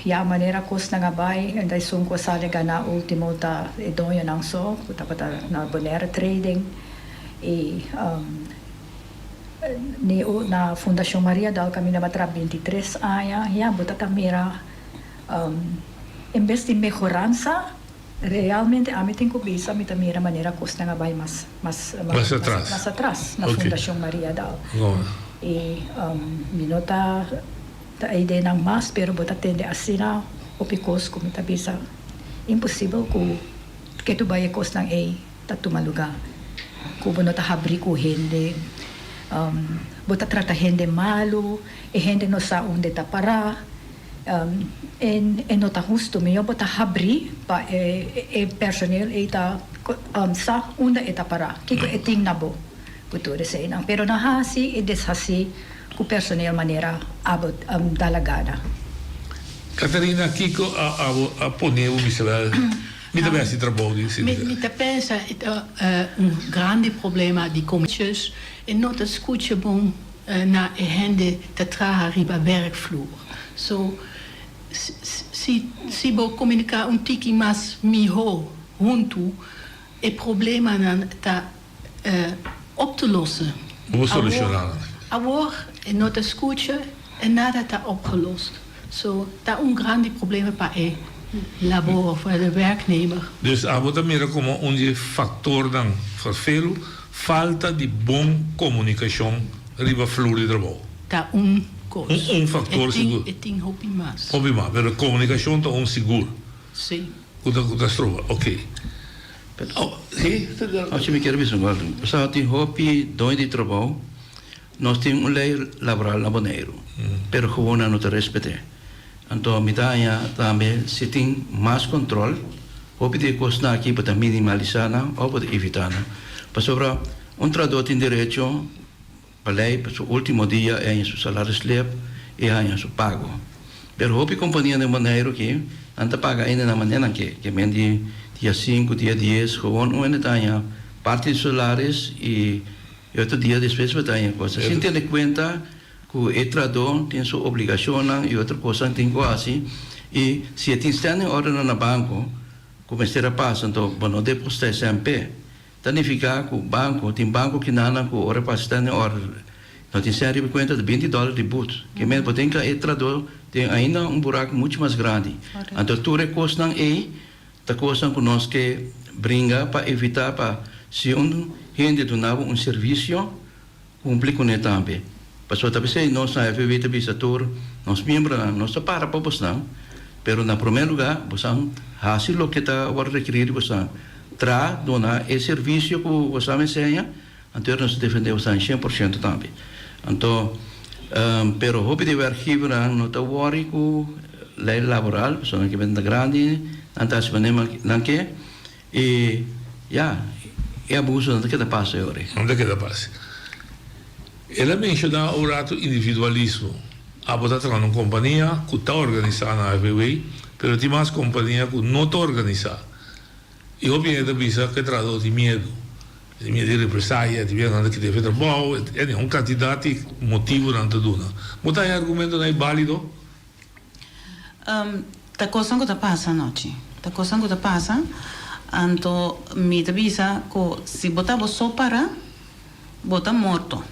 ya manera kosnan a bai, en ta esun ku a sali ganá último ta e doñonan so ku tabata na Bonaire Trading i. Ni na Fundashon Maria Dal kaminda bo a traha bintitres aña, ya bo ta ta mira en bes di mehoransa, realmente ami tin ku bisa mi ta mira manera kosnan a bai mas mas Mas atras. mas atras na Fundashon Maria Dal. I mi no ta ta e ideanan mas pero bo ta tende asina hopi kos ku mi ta bisa imposibel ku ke tu bai e kosnan ei. Ta tuma lugá ku bo no ta habrí ku hende, bo ta trata hende malu, e hende no sa unda e ta pará, en e no ta hustu. Mihó bo ta habrí pa e personel ei ta sa unda e ta pará, kiko e tin na bo ku tur eseinan. Pero no hasi i deshasí ku personel manera abo da la gana. Catarina, kiko abo a pone bo bisa wel? Mi ta besti trabou di sindicato. Mi ta pensa e ta un grandi problema di comiches e no ta scucha bon na e hende ta traha riba werkvloer. So si si bo comunica un tiki mas miho huntu e problemanan ta op te lossen. Bo por soluciona nan. Awor e no ta scucha en nada ta opgelost. So ta un grandi problema pa e labor of e werknemer. Dus abo ta mira como un di e factornan vervelu falta di bon comunicacion riba flur di trabou. Ta un cos. Un factor sigur. E tin hopi mas. Hopi mas, pero comunicacion ta un sigur. Si. Cu ta cu ta stroba, ok. Oh, si? Oh, si mi kier bisa un algo. Pasobra tin hopi doño di trabou, nos tin un ley laboral na Boneiru, pero gewoon nan no ta respet'é. Anto mi ta haña tambe si tin mas control, hopi di e cosnan aki bo ta minimalisa nan of bo ta evita nan. Pasobra un trahador tin derecho Pa lei pa su ultimo dia e haña su salario slip i e haña su pago. Pero hopi kompania den Boneiru ki nan ta paga ainda na manera nan ke, ke men di dia sinku, dia dies, gewoon un hende ta haña parti di su salaris i e otro dia despues bo ta haña cosa. Sin tene kuenta ku e trahadó tin su obligashonnan i otro kosnan tin ku hasi i si e tin standing ordernan na banko ku mester a pasa anto bo no depositá esei p'e. Ta nifiká ku banko, tin banko kinanan ku ora pa standing order no tin sèn riba kuenta ta binti dòler di but. Ke men bo tin ka e tradó den ainda un burak muchu mas grandi. Anto tur e kosnan ei ta kosnan ku nos ke bringa pa evitá pa si un hende duna bo un servisio Cumpli cune tambe. Pasobra ta p'esey nos na FVV ta bisa tur nos miembronan, nos ta para pa bosnan, pero na prome lugar bosan haci loke ta worde rekeri di bosan. Tra duna e servicio cu bosan a enseña, anto nos ta defende bosan cien por ciento tambe. Anto, pero hopi di werkgevernan no ta worry cu ley laboral, pasobra nan ke benta grandi, nan ta haci manera nan ke. E, ya, e abuso no ta keda pasa e ora ei. No ta keda pasa. El a menshoná un rato individualismo. Abo ta traha na un kompania ku ta organisá na AFBW, pero tin mas kompania ku no ta organisá. I hopi hende ta bisa ku e trahadó tin miedu. Tin miedu di represaya, tin miedu nan ta kita efe trabou, ene, un kantidat di motibunan ta duna. Bo ta haña argumentonan ei bálido? Ta kosnan ku ta pasa anochi. Ta kosnan ku ta pasa. Anto mi ta bisa ku si bo ta bo so para, bo ta morto.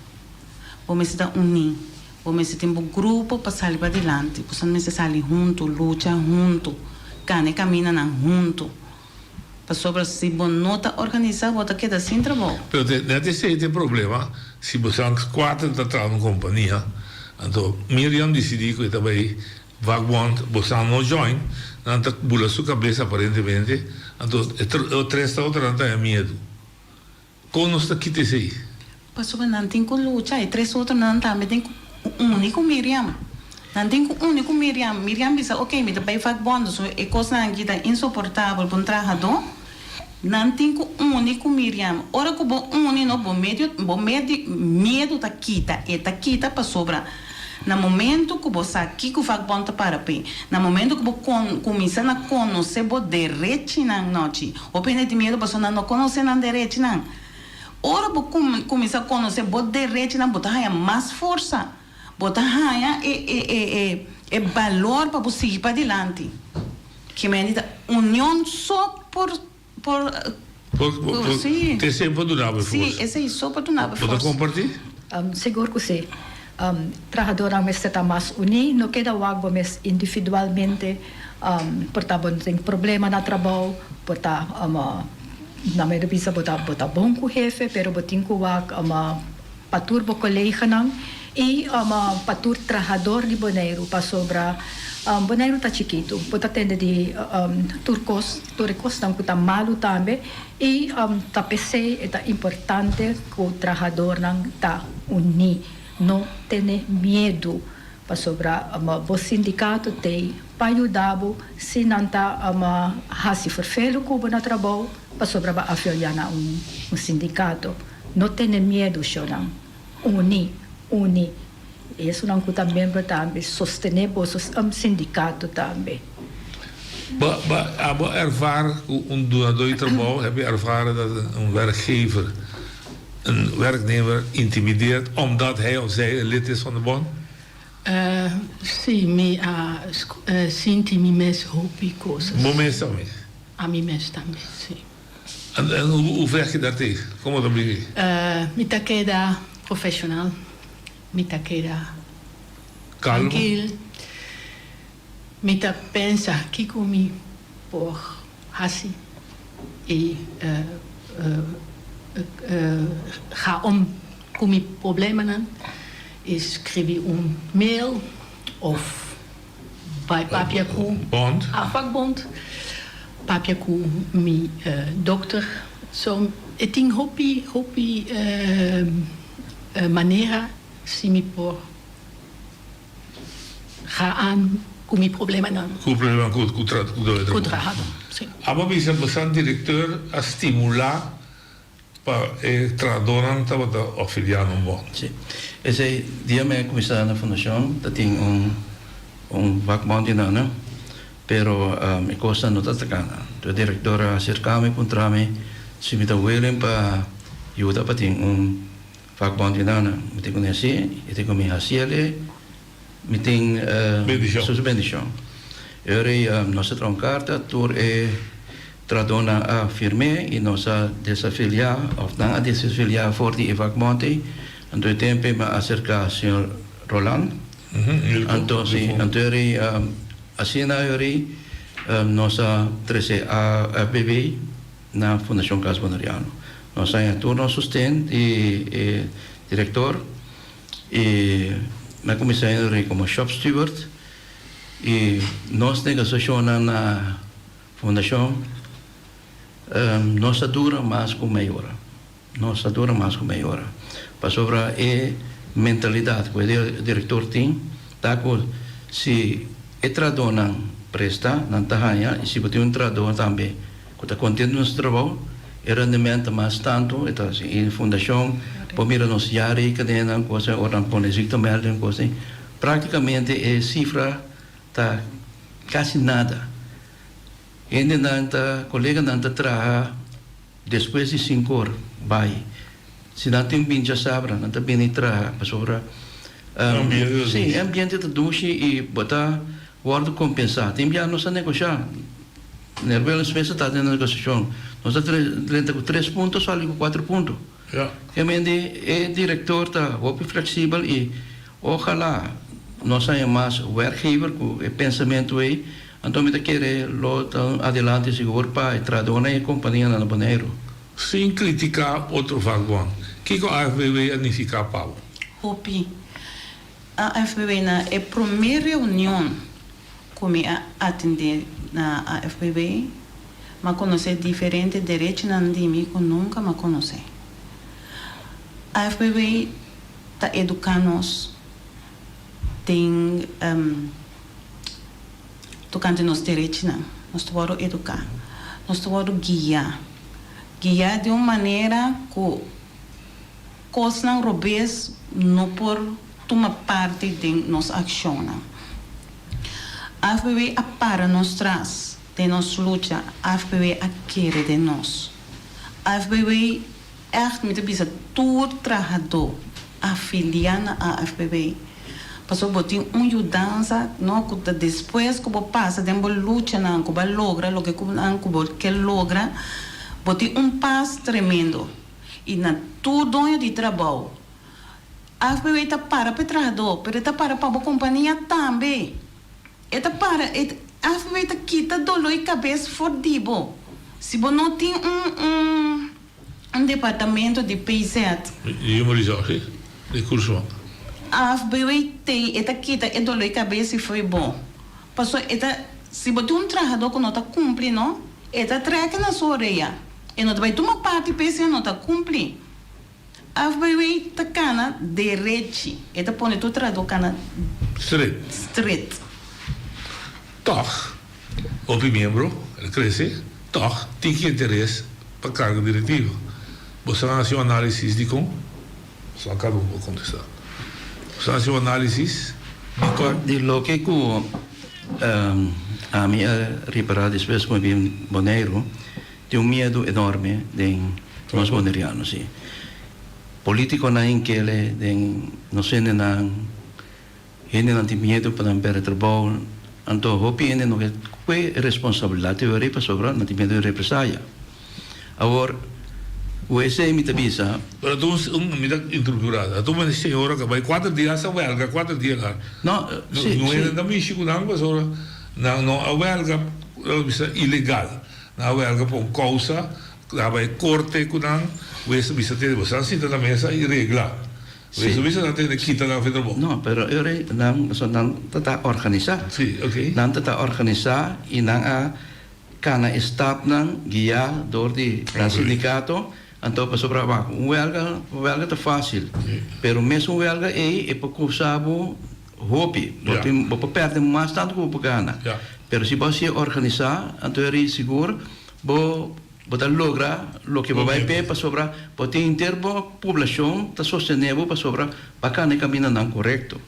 Bo mester ta uní. Bo mester tin bo grupo pa sali padilanti. Boso mester sali huntu, lucha huntu, kana e kamindanan huntu. Pasobra si bo no ta organisá, bo ta keda sin trabou. Pero te net esei ta e problema, si bo san kuater ta traha na un kompania, anto Miriam disidí ku e ta bai vakbond, bo san no join, nan ta bula su kabes aparentemente, anto e tres ta otronan ta haña miedu. Kon nos ta kita esei? Pasobra nan tin ku lucha, e tres otronan tambe tin ku uni ku Miriam. Nan tin ku uni ku Miriam. Miriam bisa, Oké, mi ta bai vakbond, so e kosnan aki ta insoportabel pa un trahadó. Nan tin ku uni ku Miriam. Ora ku bo uni, no, bo medio, bo medi, miedu ta kita. E ta kita pasobra na momento ku bo sa kiko vakbond ta para p'e, na momento ku bo kon, kuminsá na konosé bo derechinan, nochi. Hopi hende tin miedu pasobra nan no konosé nan derechinan. Ora bo kuminsá konosé bo derechinan, bo ta haña mas forsa. Bo ta haña e e e e e balor pa bo sigui padilanti. Kimendi ta union so por por Por por sí. Esei por duna bo e Sí, forsa. esei so por duna bo e Bo ta forsa. kompartí? Sigur ku sí. Trahadornan mester ta mas uní, no keda wak bo mes individualmente. Por ta bo no tin problema na trabou, por ta na mi ta bisa bo ta bo ta bon ku hefe, pero bo tin ku wak pa tur bo koleganan i pa tur trahador di Boneiru, pasobra Boneiru ta chikitu, bo ta tende di tur kos, tur e kosnan ku ta malu tambe i ta p'esei e ta importante ku trahadornan ta uní, no tene miedu. Pasobra bo sindikato t'ei pa yuda bo si nan ta hasi ferfelu ku bo na trabou pasobra bo a afiliá na un sindikato. No tene miedu, shownan. Uni, uni. I esunnan ku ta membro tambe, sostené boso sindikato tambe. Bo, bo, abo ervaar ku un dunadó di trabou? Heb je ervaren dat een werkgever een werknemer intimideert omdat hij of zij een lid is van de bond? Uh, sí, mi a sinti mi mes hopi cosas. Bo mes tambe? Ami mes tambe, sí. En, en hoe, hoe vecht je daar tegen? Kon bo ta bini? Uh, mi ta keda profesional. Mi ta keda Calmo? trankil. Mi ta pensa kiko mi por hasi i ga om ku mi problemanan i skribi un mail of bai papia ku a vakbond, papia ku mi dokter. So e tin hopi hopi manera si mi por. Ga aan ku mi problemanan. Ku problemanan ku ku tra ku doe Ku trahado, si. Abo bisa bosan directeur a stimula pa e trahadornan tabata afiliá na un bond. Si. Esei dia mi a kuminsá na fundashon ta tin un un vakbond di nan, pero e kosnan no ta ta kana. Enton e director a aserká mi puntra mi si mi ta willing pa yuda pa tin un Vakbond di nana, mi tin ku nesi, i tin ku mi hasiel e, mi tin su bendishon. E ora ei nos a traha un karta, tur e trahadónan a firm'é i nos a desafiliá, òf nan a desafiliá for di e vakbond ei. Anto e tempu ei mi a aserká señor Roland. Anto si, anto e ora ei asina e ora ei nos a trese AFBB. Na Fundashon Cas Boneriano nos haña tur nos sosten di e direktor i mi a kuminsá hende komo shop steward i nos negosiashonnan na fundashon no sa dura mas ku mei ora, no sa dura mas ku mei ora pasobra e mentalidat ku e direktor tin ta ku si e trahadónan presta nan ta haña i si bo tin un trahadó tambe Ku ta kontentu na su trabou, e rendimento ta mas tantu, e ta hasi. I fundashon por mira nos jaarrekeningen, kos ei, ora nan pone ziektemelding, kos ei, praktikamente e sifra ta kasi nada. Hendenan ta, koleganan ta traha despues di sinku or bai. Si nan tin bin djasabra, nan ta bini traha pasobra, si, e ambiente ta dushi i bo ta. wòrdu kompensá. Tin bia nos a negoshá. Meneer Willem Smith ta den negosiashon. Nos a drenta ku tres punto, sali ku kuater punto. Kemende e direktor ta hopi fleksibel i ojalá nos haña mas werkgever ku e pensamentu ei, anto mi ta kere lo ta un adelante sigur pa e trahadónan i e kompanianan na Boneiru. Sin kritiká otro vakbond, kiko AFBW a nifiká pa bo? Hopi. AFBW na e promé reunion ku mi a atendé na AFBW, m'a konosé diferente derechonan di mi ku nunka m'a konosé. AFBW ta eduká nos den tokante nos derechonan. Nos ta wòrdu eduká. Nos ta wòrdu guiá. Guiá di un manera ku kosnan robes no por tuma parti den nos akshonnan. AFBW a para nos tras den nos lucha, AFBW a kere den nos. AFBW ègt mi ta bisa tur trahadó afiliá na AFBW, pasobra bo tin un yudansa no ku ta despues ku bo pasa den bo luchanan ku bo a logra loke ku nan ku bo ke logra, bo tin un pas tremendo. I na tur doño di trabou. AFBW ta para pa e trahadó, pero e ta para pa bo kompania tambe. E ta para, e, AFBW ta kita doló i kabes for di bo. Si bo no tin un, un, un departamento di PZ. Di Human Resources, Recursos Humanos. AFBW t'ei, e ta kita e doló i kabes i fo'i bo. Pasobra e ta, si bo tin un trahadó ku no ta kumpli, no, e ta trèk na su orea. E no ta bai tuma parti p'esei e no ta kumpli. AFBW ta kana derechi. E ta pone tur trahadó kana Stret. stret. Tòg, hopi miembro, el krese, tòg tin ki interes pa kargo direktivo. Boso a hasi un análisis dikon? Boso a kaba ku bo kontestá. Boso a hasi un análisis dikon? Di loke ku ami a ripará despues ku mi bin Boneiru, Tin un miedu enorme den nos boneriano, si. Politiconan inkele den nos hendenan, hendenan tin miedu pa nan perde trabou, anto hopi hende no ke kue responsabilidad te weri pasobra nan tin miedu di represaya. Awor, ku esei mi ta bisa. Pero ta un, mi ta interrumpi un rato, ta un señora ku a bai kuater dia hasta welga, kuater dia la. No, si, si. No hende ta mishi ku nan pasobra nan no a welga, bisa ilegal. Nan a wèlga pa un kousa, nan a bai korte ku nan, wes a bisa tene boso a sinta na mesa i regla. Wes a bisa nan tene kita nan afeta bo. No, pero e ora ei nan, pasobra nan ta ta organisá. Sí, oké. Nan ta ta organisá i nan a kana e stapnan guiá dor di nan sindikato, anto pasobra wak un wèlga, un wèlga ta fásil, pero mes un wèlga ei e por kousa bo Hopi. Bo tin, bo por pèrdè mas tantu ku bo por gana. Pero si bo hasié organisá, anto e ri sigur bo bo ta logra loke bo bai p'e pasobra bo tin henter bo poblashon ta sostené bo pasobra bo a kana e kamindanan korekto.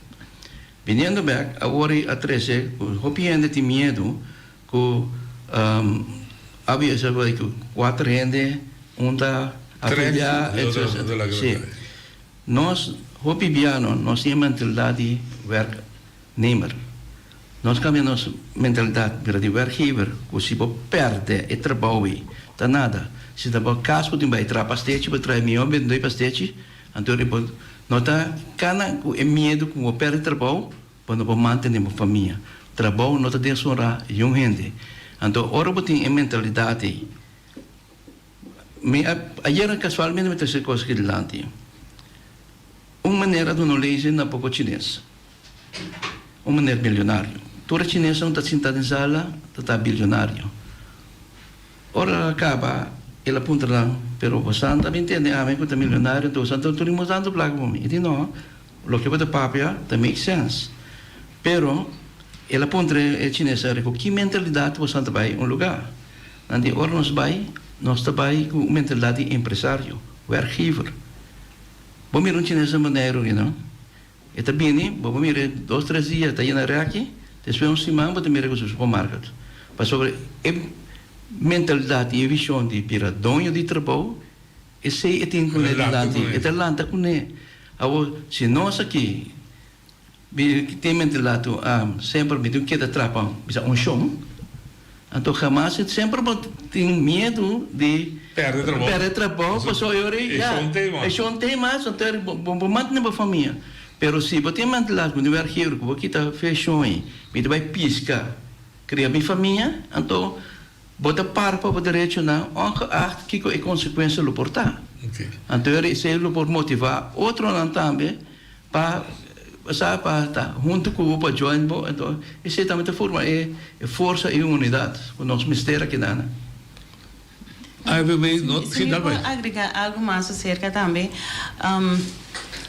Biniendo bèk, awor i a trese ku hopi hende tin miedu ku a bisa bai ku kuater hende un ta afiliá, etcetera. Sí. Nos hopi biano nos tin e mentalidad di werknemer. Nos cambia nos mentalidad bira di werkgever cu si bo perde e trabou ey ta nada. Si ta bo cas bo tin bay traha pastechi bo traha e miho bendoi pastechi anto bo no ta cana cu e miedo cu bo perde trabou bo no por mantene bo famia. Trabou no ta deshonra yun hende. Anto ora bo tin e mentalidad ey. Mi a ayera casualmente mi trece cos aki dilanti. Un meneer a duna un lezing na poco chines. Un meneer milionario. Tur e chinesnan cu ta sinta den sala ta ta bilionario. Ora el a caba el a puntra nan, pero bosan ta bin tende ami cu ta milionario enton bosan ta tuni mos tanto placa pa mi? E di no, loke bo ta papia ta make sense. Pero el a puntra e chinesnan rico ki mentalidad bosan ta bay un lugar? Nan di ora nos bai, nos ta bai ku un mentalidat di empresario, werkgever. Bo mira un chines na Boneiru you know, e ta bini, bo por mira e dos tres dia ta yena rèki, despues un siman bo ta mira ku su supermarket. Pasobra e mentalidat i e vishon di bira doño di trabou, esei e tin kuné dilanti, e ta lanta kuné. Awor, si nos aki. Mi tin mente latu a semper mi tin keda trapa bisa un shon anto hamas semper bo tin miedu di Perde trabou. perde trabou paso e ora E ya shon te mas. e shon te mas anto bo bo mantene bo famia pero si bo tin mente latu ku di werkgever ku bo kita fe shon ei mi ta bai piska kria mi famia anto Bo ta para pa bo derechonan ongeacht kiko e konsekuensia lo por ta. Anto esei lo por motivá otronan tambe pa sa pa ta huntu ku bo pa join bo. Anto esei tambe ta forma e forsa i unidat ku nos mester aki nan. AFB no Si mi por agrega algu mas aserka tambe,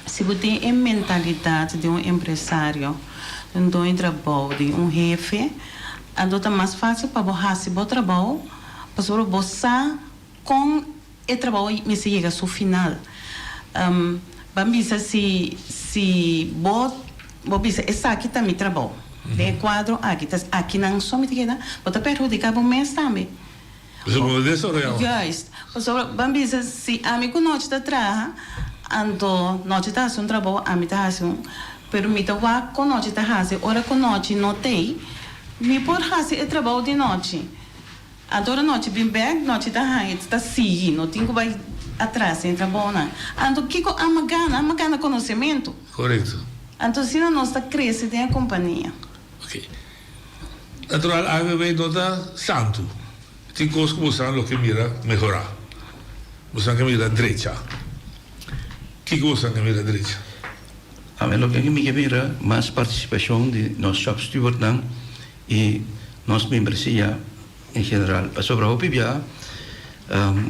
si bo tin e mentalidat di un empresario, di un doño di trabou, di un hefe, Anto ta mas fácil pa bo hasi bo trabou pasobra bo sa kon e trabou mester yega su final. Ban bisa si si bo bo bisa esaki ta mi trabou den e kuadro aki ta akinan so mi ta keda bo ta perhudiká bo mes tambe. Pasobra bo desaroyá mas. Juist. Pasobra ban bisa si ami ku nochi ta traha anto nochi ta hasi un trabou ami ta hasi un pero mi ta wak kon nochi ta hasi ora ku nochi no t'ei mi por hasi e trabou di nochi anto ora nochi bin bek nochi ta haña ta sigui no tin ku bai atras den e trabounan anto kiko ama gana ama gana konosementu. Korekto. Anto asina nos ta krese den e kompania. Oke. Natural AVB no ta santu. Tin kos ku bosan lo ke mira mehorá. Bosan ke mira drecha. Kiko bosan ke mira drecha? Ami loke mi ke mira mas partisipashon di nos shop stewardnan i nos membresia en general. Pasobra hopi bia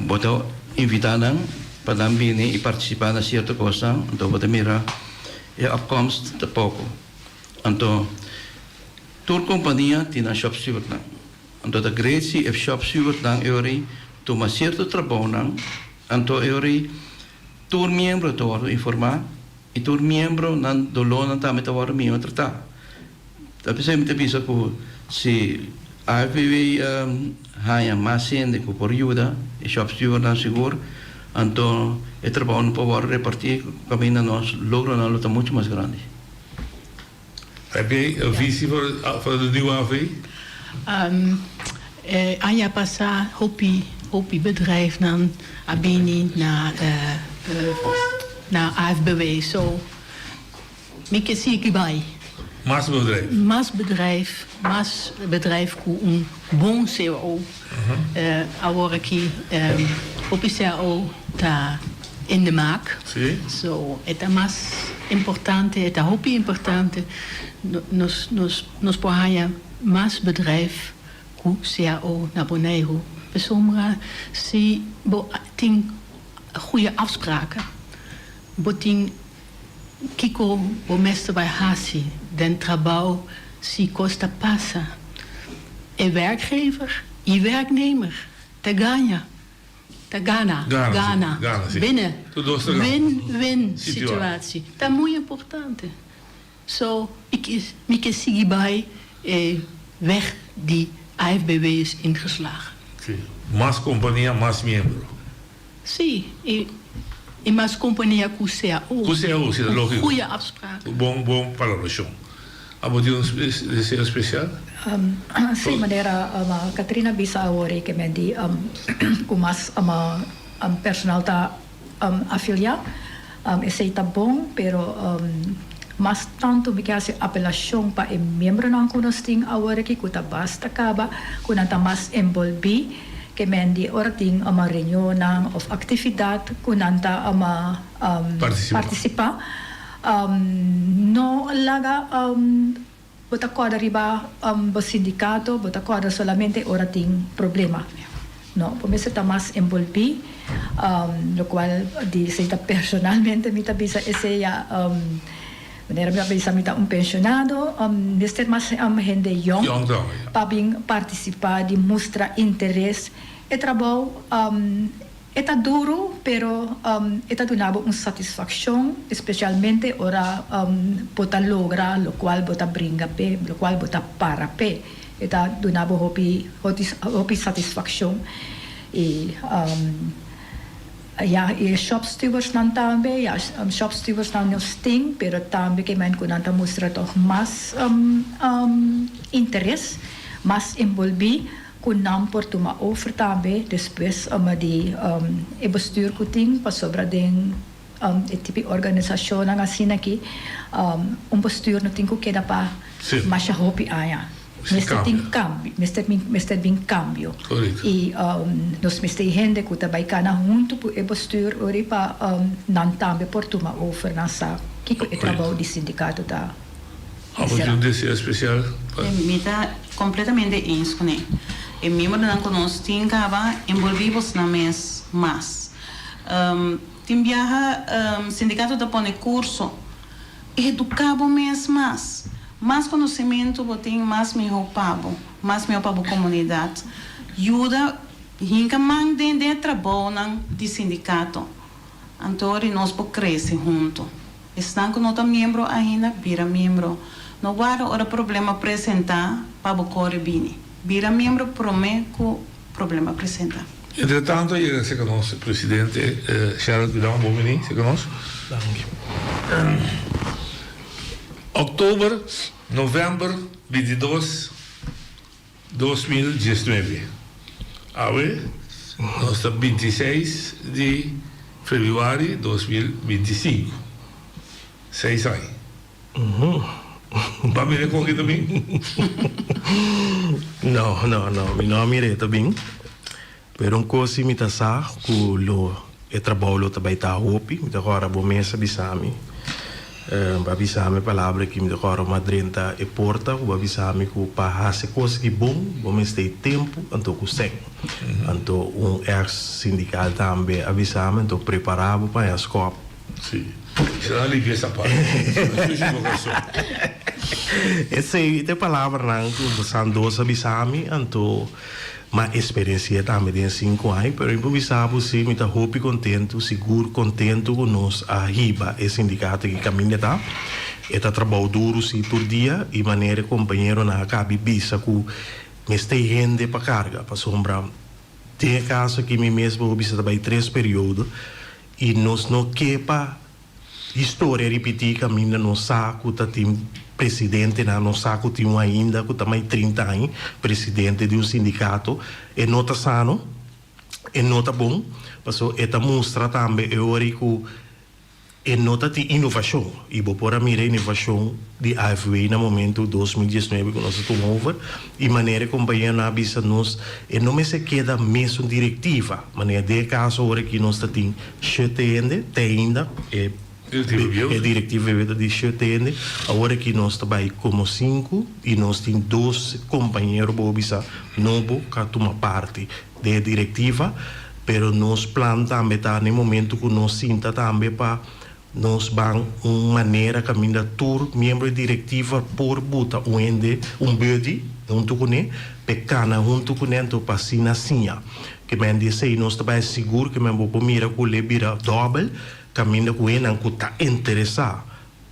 bo ta invitá nan pa nan bini i partisipá na sierto kosnan, anto bo ta mira e opkomst ta poko. Anto tur kompania tin nan shop stewardnan. Anto ta great si e shop stewardnan e ora ei tuma sierto trabounan, anto e ora ei tur miembro ta wòrdu informá i tur miembro nan dolónan tambe ta wòrdu mihó tratá. Ta p'esei mi ta bisa ku si AFBW haña mas hende ku por yuda e shop stewardnan sigur, anto e trabounan por wòrdu repartí kaminda nos logronan lo ta muchu mas grandi. Heb jij een visie voor, voor de nieuwe AV? Um, eh, aña pasá hopi hopi bedrijfnan a bini na eh, eh, na AFBW. So mi ke sigui bai. Mas bedrijf. Mas bedrijf, mas bedrijf ku un bon cao. Eh, awor aki um, hopi cao ta in de maak. Sí. So e ta mas importante, e ta hopi importante nos nos nos por haña mas bedrijf ku cao na Boneiru. Pasobra si bo tin goede afspraken, bo tin kiko bo mester bai hasi den trabou si kos ta pasa, e werkgever i werknemer ta gaña. Ta gana, Gana, gana, gana, sí. winnen. Tur dos ta gana. Win-win Situatie. situatie. Ta muy importante. So, mi ke, mi ke sigui bai e weg di AFBW is ingeslagen. Sí. Mas kompania, mas miembro. Sí, i, i mas kompania ku cao. Ku cao, sí, ta Ku lógiko. goeie afspraken. Ku bon, bon palabrashon. Abo tin un deseo spesial? Sí, manera Katrina bisa awor e ke men di ku mas personal ta afiliá, esei ta bon, pero mas tantu mi ke hasi apelashon pa e miembronan ku nos tin awor aki ku ta basta kaba ku nan ta mas enbolbí ke men di ora tin reunionnan òf aktividat ku nan ta partisipá. No laga bo ta kòrda riba bo sindikato, bo ta kòrda solamente ora tin problema. No, bo mester ta mas enbolbí, lokual di esei ta personalmente mi ta bisa esei ya, manera mi a bisa mi ta un penshonado, mester mas hende yòn pa bin partisipá di mustra interes. E trabou E ta duru, pero e ta duna bo un satisfakshon, espesialmente ora bo ta logra lokual bo ta bringa p'e, lokual bo ta para p'e. E ta duna bo hopi, hopi satisfakshon. I Ya e shop stewardsnan tambe, ya shop stewardsnan nos tin, pero tambe ke men ku nan ta mustra tòg mas interes, mas enbolbí ku nan por tuma over tambe despues di e bestuur ku tin pasobra den e tipo di organisashonnan asina aki un bestuur no tin ku keda pa masha hopi aña. Mester tin cambio, mester bin, mester bin cambio. Y nos mester e hende cu ta bay cana hunto cu e bestuur ori pa nan tambe por tuma over, nan sa kico e trabou di sindicato ta Abo tin un deseo especial pa. Mi ta completamente eens cu ne. E miembronan cu nos tin caba envolvi bosnan mes mas. Tin biaha sindicato ta pone curso. Eduká bo mes mas. Mas konosementu bo tin, mas mihó pa bo, mas mihó pa bo komunidat. Yuda hinka man den den e trabounan di sindikato. Anto ori nos por krese huntu. Esnan ku no ta miembro ainda, bira miembro. No warda ora problema presentá pa bo kore bini. Bira miembro promé ku problema presentá. Entre tanto a yega cerca nos presidente Sherald Guidon, bon bini cerca nos. Danki. Oktober, november 22, 2019. Awe nos ta 26 di februari 2025. Seis aña. Bo a mira kon ki ta bin? No, no, no, mi no a mira e ta bin. Pero un kos si mi ta sa ku lo e trabou lo ta bai ta hopi. Mi ta kòrda bo mes a bisa mi, bo a bisa mi e palabra aki, mi ta kòrda bo a drenta e porta ku bo a bisa mi ku pa hasi kos aki bon bo mester e tempu anto ku sèn. Anto un èks sindikal tambe a bisa mi, anto prepará bo pa haña skòp. Sí. Será limpia esa parte. Sushi bo corazón. Esei ta e palabranan ku Sandos a bisa mi, anto m'a eksperensi'é tambe den sinku aña, pero mi por bisa bo si mi ta hopi kontentu, sigur kontentu ku nos a hiba e sindikato aki kaminda ta. E ta trabou duru si tur dia i manera e kompañeronan a kabi bisa ku mester hende pa karga, pasobra den e kaso aki mi mes bo bisa ta bai tres periodo. I nos no ke pa historia ripití kaminda nos sa ku ta tin presidentenan, nos sa ku tin un ainda ku ta mai trinta aña presidente di un sindikato. E no ta sano, e no ta bon, pasobra e ta mustra tambe e ora ei ku e no ta tin inovashon. I bo por a mira inovashon di AFW na momento 2019 ku nos a tuma over i manera e kompañeronan a bisa nos e no mester keda mesun direktiva manera den e kaso ora ki nos ta tin shete hende te ainda e e direktiva bieu ta di shete hende awor aki nos ta bai komo sinku i nos tin dos kompañero bo bisa nobo ka tuma parti den e direktiva pero nos plan tambe ta na e momento ku nos sinta tambe pa Nos ban un manera kaminda tur miembro di direktiva por buta un hende, un buddy, huntu kuné, p'e kana huntu kuné anto pa asina siña. Ke men di esei nos ta bai sigur ke men bo por mira ku l'e bira dòbel kaminda ku hendenan ku ta interesá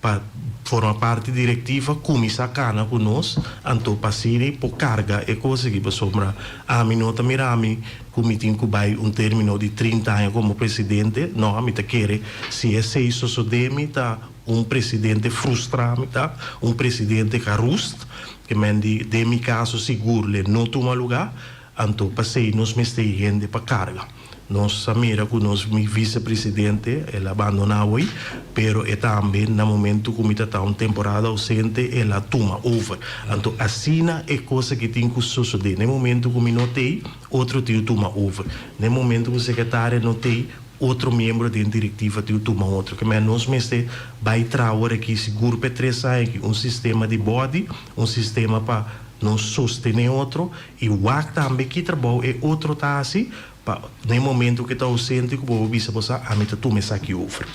pa forma parti di direktiva kuminsá kana ku nos anto pa asina por karga e kos aki pasobra ami no ta mira ami Ku mi tin ku bai un termino di trinta aña komo presidente? No, mi ta kere si esei sosodé mi ta un presidente frustrá mi ta un presidente ka rust, ke men di den mi kaso sigur le no tuma lugá, anto pasei nos mester hende pa karga. Nos a mira ku nos mi visepresidente el a bandoná awoi, pero e tambe na momento ku mi ta ta un temporada ausente el a tuma over. Anto asina e kos aki tin ku sosodé. Na e momento ku mi no t'ei, Otro tin tuma over. Na e momento ku sekretaria no t'ei, otro miembro den direktiva tin tuma otro. Ke mei nos mester bai traha ora aki sigur p'e tres aña aki un sistema di body, un sistema pa nos sostené otro i wak tambe ki trabou e otro ta hasi pa na e momento ku e ta ausente ku bo por bisa bo sa ami ta tuma esaki over.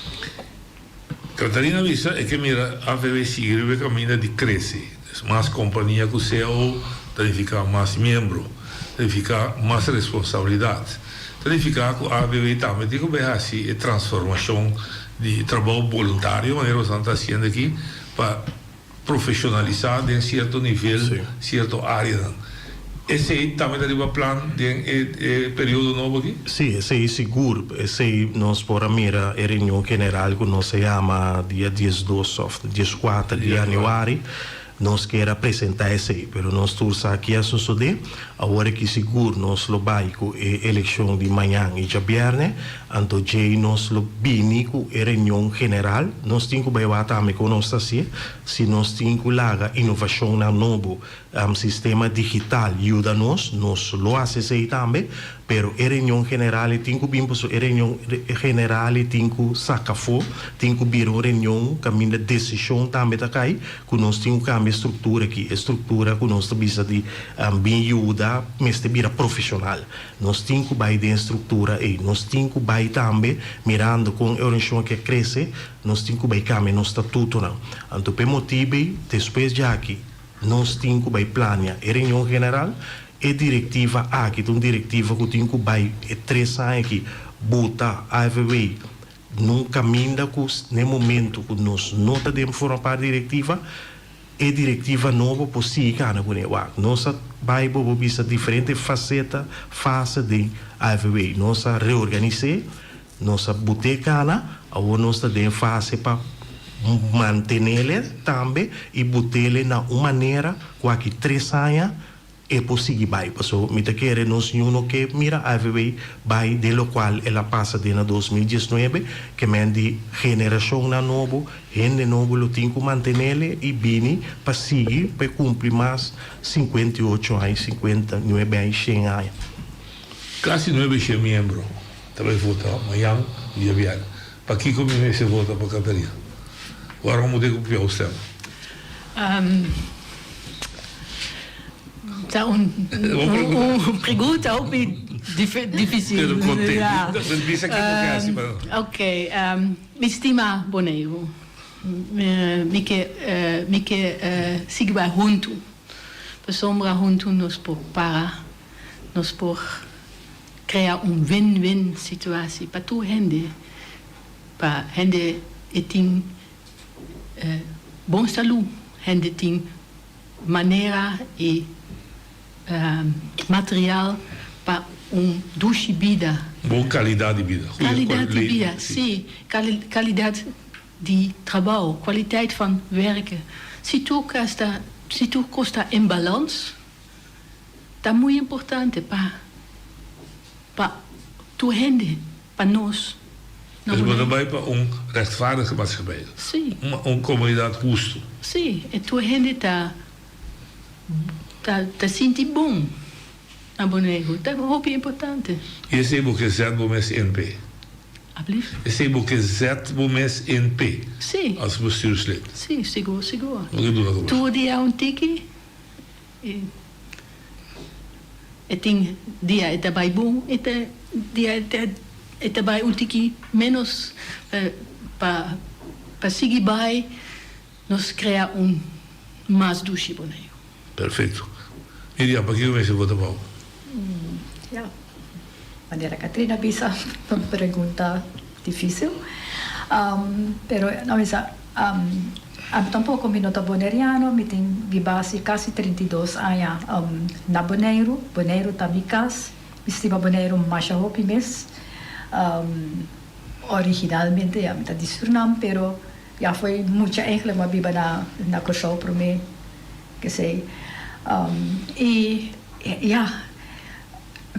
Catharina bisa e ke mira AVB sigui riba e kaminda di krese. Dus mas kompania ku cao ta nifiká mas miembro, ta nifiká mas responsabilidat. Ta nifiká ku AVB tambe tin ku bai hasi e transformashon di trabou boluntario, manera boso ta hasiendo aki, pa profeshonalisá den sierto nivel, sierto áreanan. Esei tambe ta riba plan den e periodo nobo aki? Sí, esei sigur. Esei nos por a mira e reunion general ku nos a yama dia diesdos òf dieskuater di yanüari. Nos kier a presentá esei, pero nos tur sa ki a sosodé. Awor aki sigur nos lo bai ku e elekshon di mañan i djabièrnè, anto djei nos lo bini ku e reunion general. Nos tin ku bai wak tambe kon nos ta hasié, si nos tin ku laga inovashonnan nobo Sistema digital yuda nos, nos lo hasi esei tambe, pero e reunion general e tin ku bin pasobra e reunion general e tin ku saka afó, tin ku bira un reunion kaminda desishon tambe ta kai, ku nos tin ku kambia e struktura aki, e struktura ku nos ta bisa di bin yuda mester bira profeshonal. Nos tin ku bai den e struktura ei, nos tin ku bai tambe mirando kon e organisashon aki a krese, nos tin ku bai kambia nos statutonan. Anto pa e motibu ei, despues djaki. Nos tin ku bai plania e reunion general. E direktiva aki ta un direktiva ku tin ku bai e tres aña aki buta AFW nun kaminda ku n'e momento ku nos no ta den forma parti di direktiva, e direktiva nobo por sigui kana kuné. Wak, nos a bai bo por bisa diferente faseta, fase den AFW. Nos a reorganis'é. Nos a but'é kana, awor nos ta den fase pa mantenele tambe i but'ele na un manera ku aki tres aña e por sigui bai. Pasobra mi ta kere nos ñu no ke mira AVB bai den lokual el a pasa den na 2019, ke men di generashonnan nobo, hende nobo lo tin ku mantenele i bini pa sigui pa e kumpli mas 58 aña, 59 aña, shen aña. Kasi nuebe shen miembro ta bai vota mañan diabièrnè. Pakiko mi mester vota pa Catharina? Waarom moet ik op jou stemmen? Ta un pregunta hopi dificil. Bisa kiko ke hasi pa. Ok, mi stima Boneiru. Mi ke mi ke sigui bai huntu. Pasobra huntu nos por para. Nos por krea un win-win situatie pa tur hende, pa hende e tin bon salú, hende tin manera i material pa un dushi bida. Bon kalidat di bida. Kalidat di bida, si. Kalidat di trabou, kwaliteit van werken. Si tur kas ta, si tur kos ta en balans, Ta muy importante pa pa tur hende, pa nos na Dus bo ta bai pa un rechtvaardige maatschappij. Sí. Un comunidad husto. Sí, e tur hende ta ta ta sinti bon na Boneiru. Ta hopi importante. I esei bo ke zet bo mes in p'e? Ablief? Esei bo ke zet bo mes in p'e? Sí. Als bestuurslid? Sí, sigur, sigur. Bo ke duna ku bo? Tur dia un tiki. E tin dia e ta bai bon, e ta dia e ta bai un tiki menos pa pa sigui bai nos crea un mas dushi Boneiru. Perfecto. Miriam, pakiko mester vota pa bo? Ya, manera Katrina bisa, un pregunta dificil. Pero no bisa. Ami tampoco mi no ta Boneriano, mi tin biba si casi 32 aña na Boneiru. Boneiru ta mi cas, mi stima Boneiru masha hopi mes. Originalmente ya mi ta di Surinam, pero ya fo'i mucha eigenlijk mi a biba na na Kòrsou promé kesei. I ya.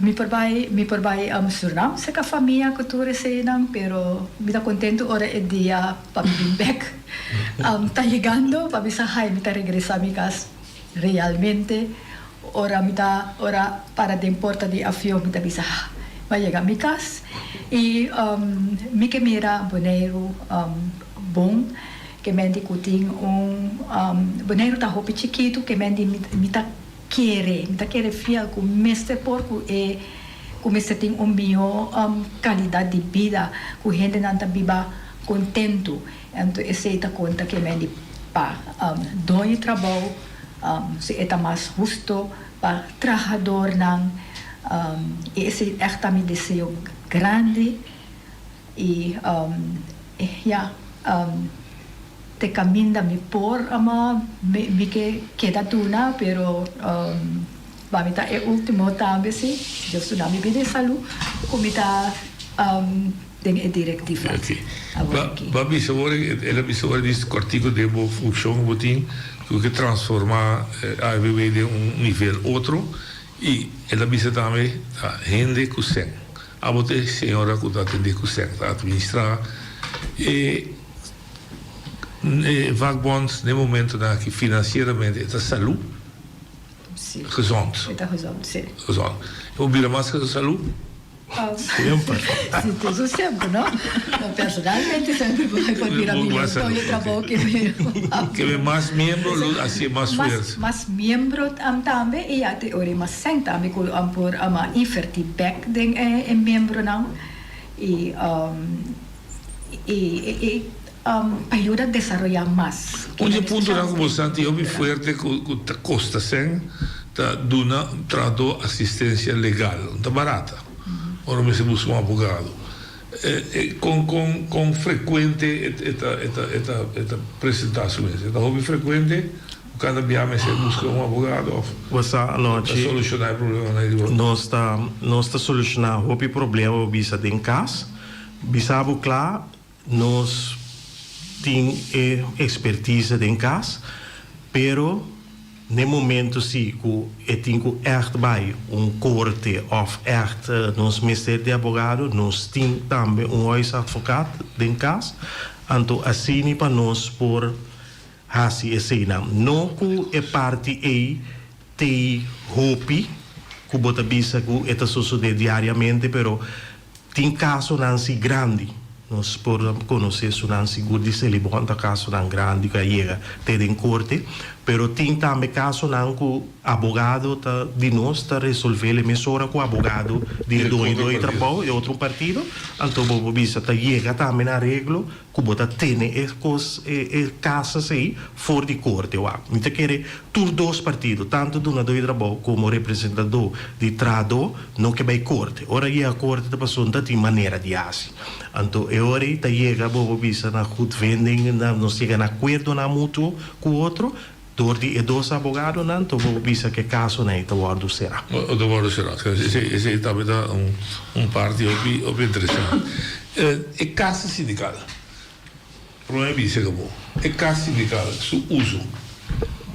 Mi por bai, mi por bai Surinam serka famia ku tur eseinan, pero mi ta kontentu ora e dia pa mi bin bek ta yegando pa mi sa hai mi ta regresá mi kas realmente. Ora mi ta ora para den porta di avion mi ta bisa ha mi a yega mi kas i mi ke mira Boneiru bon ke menti ku tin un Boneiru ta hopi chikitu ke menti mi ta Kere, mi ta kere fiel ku mester por ku e ku mester tin un mihó kalidat di bida, ku hendenan ta biba kontentu. Anto esei ta konta ke men di pa doño trabou, si e ta mas husto pa trahadornan. I esei ègt ta mi deseo grandi. I ya. Te caminda mi por ama mi ke keda duna pero Ba mi ta e ultimo tambe si Dios duna mi bida i salu ku mi ta den e direktiva awor aki. Ba bisa awor, el a bisa awor di kòrtiku den bo funkshon ku bo tin ku ke transformá AFBW den un nivel otro i el a bisa tambe ta hende ku sèn. Abo ta e señora ku ta atendé ku sèn, ta administrá e vakbond den momentonan aki finansieramente e ta salú. Sí. Gezond. E ta gezond, sí. Gezond. E por bira mas salú? Semper. Sí, eso semper, no? No, personalmente semper por por bira mihó. Todo e trabou ke mi Ke mi mas miembro lo hasié mas fuerte. Mas miembro tambe i ya te ora e mas sèn tambe ku por invertí bèk den e miembronan i i Pa yuda desaroyá mas. Un di e puntonan ku bo santi hopi fuerte ku ta kosta sèn ta duna un trahadó asistensia legal. No ta barata ora mester buska un abogado. Kon kon kon frekuente e ta e ta e ta e ta presentá su mes? E ta hopi frekuente ku kada bia mester buska un abogado òf Bo sa ta anochi solushoná e problemanan ei di bo? Nos ta nos ta solushoná hopi problema bo bisa den kas. Bisa bo kla Nos tin e expertise den cas, pero n'e momento si cu e tin cu echt bay un corte of echt nos mester di abogado, nos tin tambe un huisadvocaat den cas, anto asini pa nos por haci eseynan. No cu e parti ey t'ey hopi cu bo ta bisa cu e ta sosode diariamente, pero Tin kasonan si grandi. Nos por konosé esunnan sigur di Selibon ta kasonan grandi ku a yega te den korte, pero tin tambe kasonan ku abogado ta di nos ta resolvé le mesora ku abogado di e doño di trabou, e otro partido, anto bo por bisa ta yega tambe na areglo ku bo ta tene e kos e kas asei for di korte. Wak, mi ta kere tur dos partido, tantu dunadó di trabou komo representadó di trahadó, no ke bai korte. Ora yega korte ta pasobra no ta tin manera di hasi. Anto e ora ei ta yega bo por bisa na goedvinding, na nos yega na akuerdonan mutuo ku otro dor di e dos abogadonan, anto bo por bisa ku e kasonan ei ta wòrdu será. Ta wòrdu será. Esei esei tambe ta un parti hopi hopi interesante. E kasa sindikal. Prome bisa ku bo e kas sindikal su uso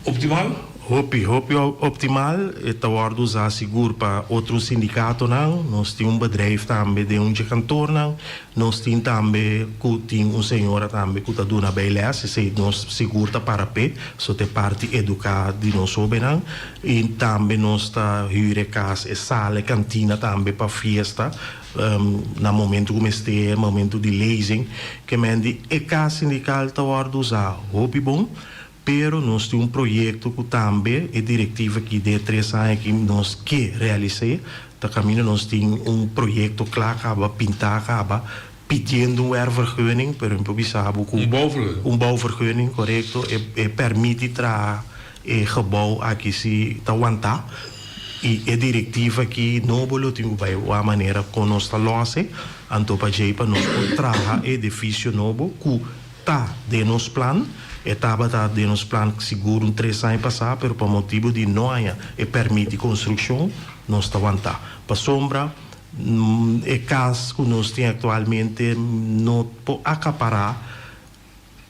optimal? Hopi, hopi optimal. E ta wòrdu usá sigur pa otro sindikatonan. Nos tin un bedrijf tambe den un dje kantornan. Nos tin tambe ku tin un señora tambe ku ta duna bijles. Esei nos sigur ta para p'e, so ta e parti eduká di nos hóbennan. I tambe nos ta hür e kas, e sala, e kantina tambe pa fiesta. Na momento ku mester, momento di lezing, ke men di e kas sindikal ta wòrdu usá hopi bon, pero nos tin un proyekto ku tambe e direktiva aki den e tres aña aki nos ke realis'é, ta kaminda nos tin un proyekto kla kaba, pintá kaba, pidiendo un werfvergunning, pero mi por bisa bo ku. Un bouwvergunning. Un bouwvergunning, korekto, e pèrmit di traha E gebou aki si ta wantá i e direktiva aki nobo lo tin ku bai wak manera kon nos ta lòs e, anto pa djei pa nos por traha e edifisio nobo ku ta den nos plan. E tabata den nos plan sigur un tres aña pasá pero pa motibu di no haña e pèrmit di konstrukshon nos ta wantá. Pasobra e kas ku nos tin aktualmente no por akapará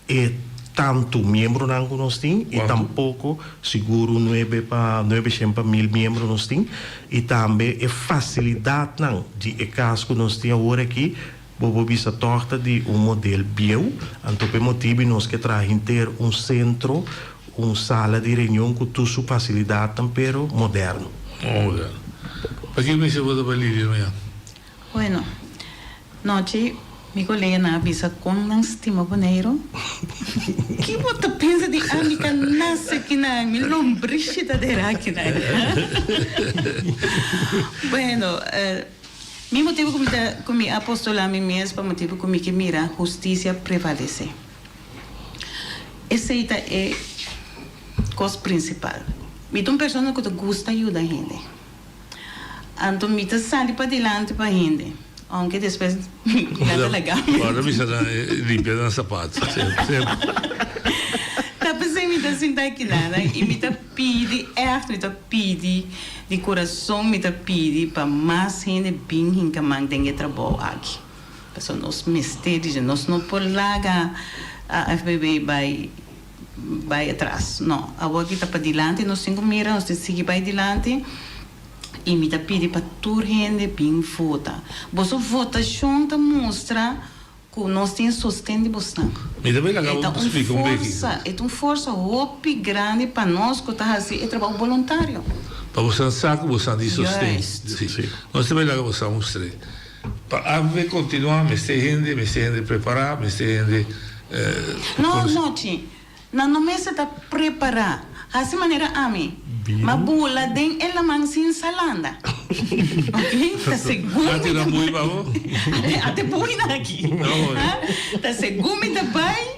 E tantu miembronan ku nos tin i tampoko sigur un nuebe pa nuebe shen pa mil miembro nos tin i tambe e fasilidatnan di e kas ku nos tin awor aki bo por bisa tòg ta di un model bieu anto pa e motibu nos ke traha henter un sentro un sala di reunion ku tur su fasilidatnan pero moderno. Moderno. Pakiko mester bo ta bai Lidia mañana? Bueno, nochi mi coleganan a bisa con nan stima Boneiru. Ki bo ta pensa di ami ka nace akinan? Mi lombrishi ta dera akinan. Bueno, mi motibu cu mi ta cu mi a postula mi mes pa motibu cu mi ke mira husticia prevalece. Esey ta e cos principal. Mi ta un persona cu ta gusta yuda hende. Anto mi ta sali padilanti pa hende, aunke despues nan ta laga mi. Guarda bisa nan limpia nan sapato semper. Ta p'esei mi ta. ta sinta aki nada i mi ta pidi ègt mi ta pidi di kurason mi ta pidi pa mas hende bin hinka man den e trabou aki. Pasobra nos mester di dje. Nos no por laga AFBB bai bai atras. No, awor ki ta padilanti nos tin ku mira, nos tin sigui bai dilanti i mi ta pidi pa tur hende bin vota. Boso votashon ta mustra ku nos tin sosten di bosnan. Mi ta bai laga E ta bo un splika un beki. forsa, e ta un forsa hopi grandi pa nos ku ta hasi e trabou boluntario. Pa bosan sa ku bosan tin sosten. Juist. Si. Nos ta bai laga bosan mustr'é. Pa AFB kontinuá mester hende, mester hende prepará, mester hende ku No, konosi. no, chi. Nan no mester ta prepará. Hasi manera ami. Ma bula den e laman sin salanda. Ok? Ta segun A mi tira ta bui pa bo? A te buinan aki. Ha? Ta segun mi ta bai.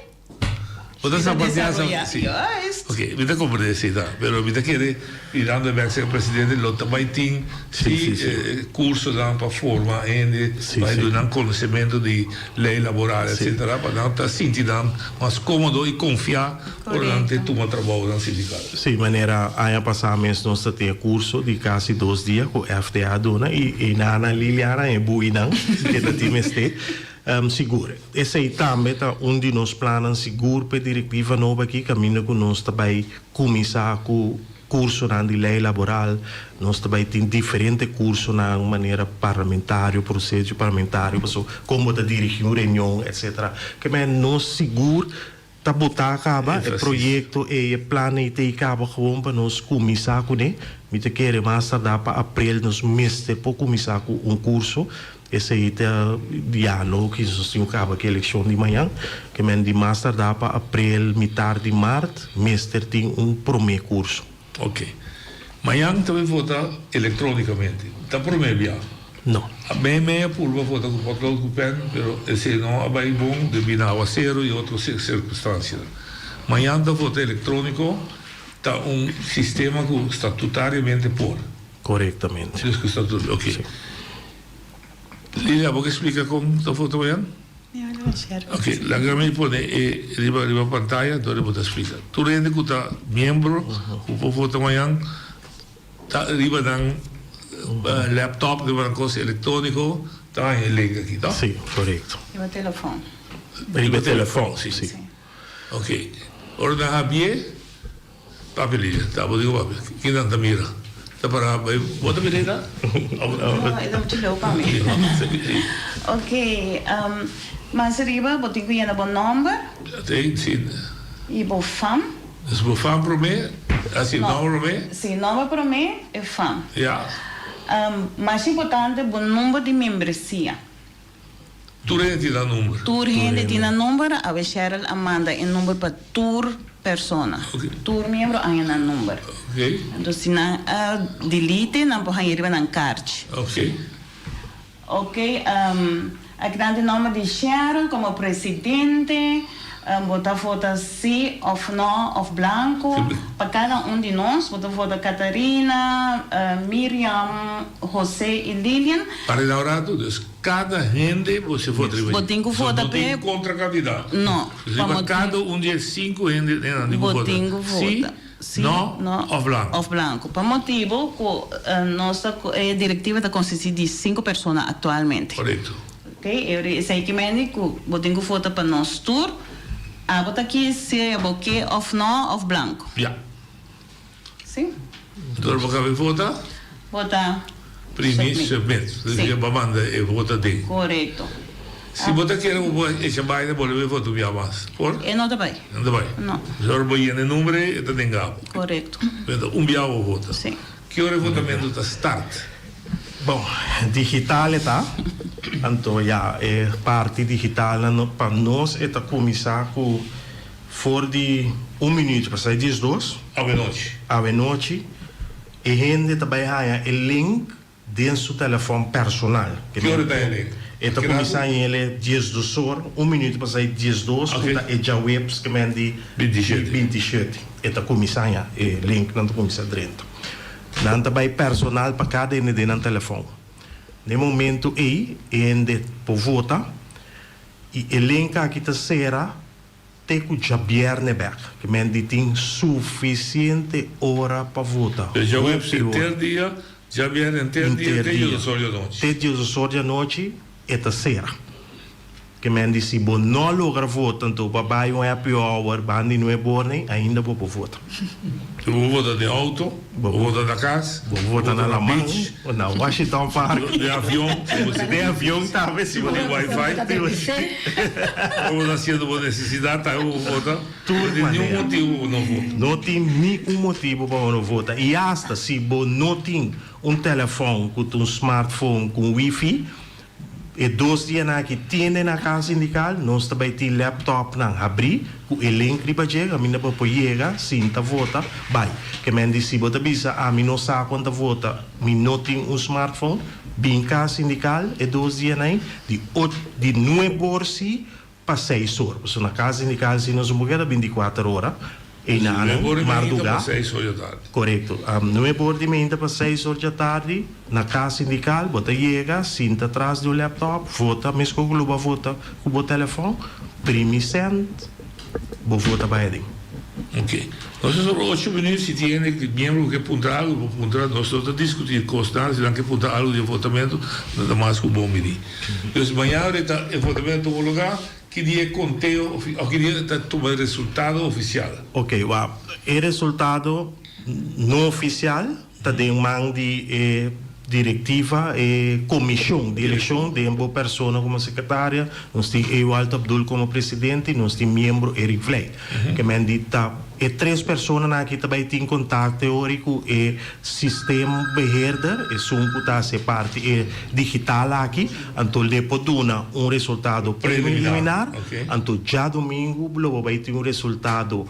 Bo ta Mi ta sapatea sa desaroyá. si. Juist. Ok, mi ta comprende si ta, pero mi ta kere mirando e bek señor presidente lo ta bai tin Si, si si, si. cursonan pa forma hende, Si, pa si. duna nan conocemento di ley laboral Si. etcetera pa nan ta sinti nan mas comodo y confia ora nan te Correcto. tuma trabounan sindical. Si, manera aña pasá mes nos ta tin e curso di casi dos dia cu FDA duna y e nana Liliana e buinan ke ta tin mester. Sigur. Esei tambe ta un di nos plannan sigur p'e direktiva nobo aki kaminda ku nos ta bai kuminsá ku kursonan di lei laboral. Nos ta bai tin diferente kursonan manera parlamentario, prosedio parlamentario, paso kon bo ta dirigí un reunion etcetera. Ke men nos sigur Ta botá kaba e proyekto ei, e plan ei ta ei kaba gewoon pa nos kuminsá kuné. Mi ta kere mas tardá pa aprel nos mester por kuminsá ku un kurso. Esei ta ya no ki nos tin ku kaba ku e elekshon di mañan. Ke men di mas tardá pa aprel, mitar di mart mester tin un promé kurso. Ok. Mañan ta bay vota electronicamente. Ta prome bia? No. A mei mei a purba vota cu potlood cu pen, pero esey no a bay bon debi na awacero y otro circunstancianan. Mañan ta vota electronico, ta un sistema cu statutariamente por. Corectamente. Dus cu statut, ok. Si. Lilia, bo ke splica con ta vota mañan? Ok, laga mi pone e riba riba pantaya dor bo ta splika. Tur hende ku ta miembro ku por vota mañan ta riba nan laptop, riba nan kos elektroniko ta haña e link aki, to? Si, korekto. Riba telefòn. Riba telefòn, si. Ok, ora nan habié. Papi Lidia, ta bo dico papi, kinan ta mira? Ta para bay, bo ta mira ita? No, e ta mucho leu pa mi. Ok, mas riba bo tin cu yena bo nomber. Si, si. Y bo fam. Dus bo fam prome, asi nomber prome? Si, nomber prome e fam. Ya. Mas importante bo number di membresia. Tur hende tin nan number. Tur hende tin nan number, awe Sheryl a manda e number pa tur persona. Tur miembro a haña nan number. Entonces si nan a delete nan por haña riba nan karchi. Ok, aki nan tin nomber di Sheryl como presidente, bo ta vota si of no of blanco pa cada un di nos, bo ta vota Catharina, Miriam, Jose y Lilian. Para e rato dus Kada hende bo se vota riba Bo tin ku vota No p'e. tin kontra kandidato. No. Riba Pa kada un di e sinku hende nan tin ku Bo vota. tin ku Si, vota. Si, no, no, òf blanku. òf blanku. Pa motibu ku nos ta e direktiva ta konsistí di sinku persona aktualmente. Korekto. Ok, e ora esei ki mende ku bo tin ku vota pa nos tur. Abo ta kies sea bo ke òf no òf blanku. Ya. Si. Dor bo kabe vota? Vota. Primi submit. Si. Bo manda e vota den. Korekto. Si bo ta kere bo por echa baina bo lo vota un bia mas. Por? E no ta bai. E no ta bai. No. Ora bo yena e number ei e ta den gabo. Korekto. Pero un bia bo vota. Si. Ki ora e votamento ta start? Bon, digital e ta. Anto ya e parti digital nan pa nos e ta kuminsá ku. For di un minuut pasá e diesdos. Awenochi. Awenochi, e hende ta bai haña e link den su telefòn personal. Ki ora ta e link? E ta kuminsá hañ'el diesdos or, un minuut pasá e diesdos, ku ta e djaweps ke men di bintishete. E ta kuminsá haña e link, nan ta kuminsá drenta. Nan ta bai personal pa kada hende den nan telefòn. Den e momentu ei, e hende por vota i e link aki ta sera. te ku djabièrnè bèk. Ke men di tin sufisiente ora pa vota. Dus djaweps Hopi ora. henter dia, djabièrnè henter dia Henter te dia. diesdos or di anochi. Te diesdos or di anochi e ta sera. Ke men di si bo no a logra vota anto bo a bai un happy hour banda di nuebe or nei ainda bo por vota. Bo por vota den auto, bo por vota na cas, bo por vota na laman, beach, na Washington Park, den avion, den avion tambe si bo tin wifi, bo ta haciendo bo necesidad tambe bo por vota, Tur no tin niun manera. motibo pa bo no vota. No tin niun motibo pa bo no vota y hasta si bo no tin un telefon cu ta un smartphone cu un wifi, E dos dianan aki tende na Cas Sindical, nos ta bay tin laptopnan habri cu e link riba dje, caminda bo por yega, sinta vota, bay. Ke men di si bo ta bisa ami no sa con ta vota, mi no tin un smartphone, bin Cas Sindical e dos dianan ey di och di nuebe or si pa seis or, pasobra na Cas Sindical si nos no por keda binticuater ora. Einanan, mardugá. Korekto. Nuebe or di meinta pa seis or djatardi, na Kas Sindikal, bo ta yega, sinta tras di un laptop, vota meskos ku lo bo a vota ku bo telefòn, primi send, bo vota bai aden. Ok. Nos ta sobre ocho minuut, si tin hende miembro ku ke puntra algu, por puntra. Nos no ta diskutí kosnan, si nan ke puntra algu di e votamentu, nan ta mas ku bon bini. Dus mañana e votamentu ta tuma lugá. Ki dia e konteo òf ki dia ta tuma e resultado ofisial? Ok, wak, e resultado no ofisial ta den man di e direktiva, e komishon di elekshon, den bo persona komo sekretaria, nos tin Ewald Abdul komo presidente i nos tin miembro Eric Vlijt. Ke men di ta e tres personanan aki ta bai tin kontakto e ora ku e systeembeheerder, esun ku ta hasi e parti e digital aki, anto le por duna un resultado preliminar, anto djadumingu lo bo bai tin un resultado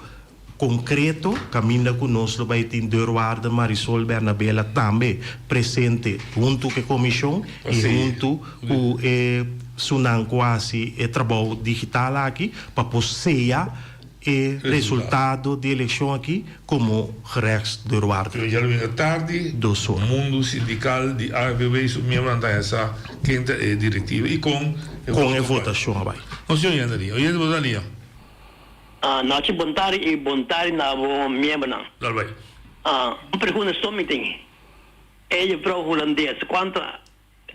konkreto kaminda ku nos lo bai tin deurwaarder Marisol Bernabela tambe presente huntu ku e komishon i huntu ku e sunan ku hasi e trabou digital aki pa por seya e resultado di elekshon aki komo gerechtsdeurwaarder. Djadumingu tardi, mundu sindikal di AFBW su miembronan ta haña sa ken ta e direktiva i kon e votashon a bai. Nos tin oyente liña. Oyente bo ta liña. Nachi bon tardi i bon tardi na bo miembronan. Dal bai. Un pregunta so mi tin. E juffrouw Hulandes kuantu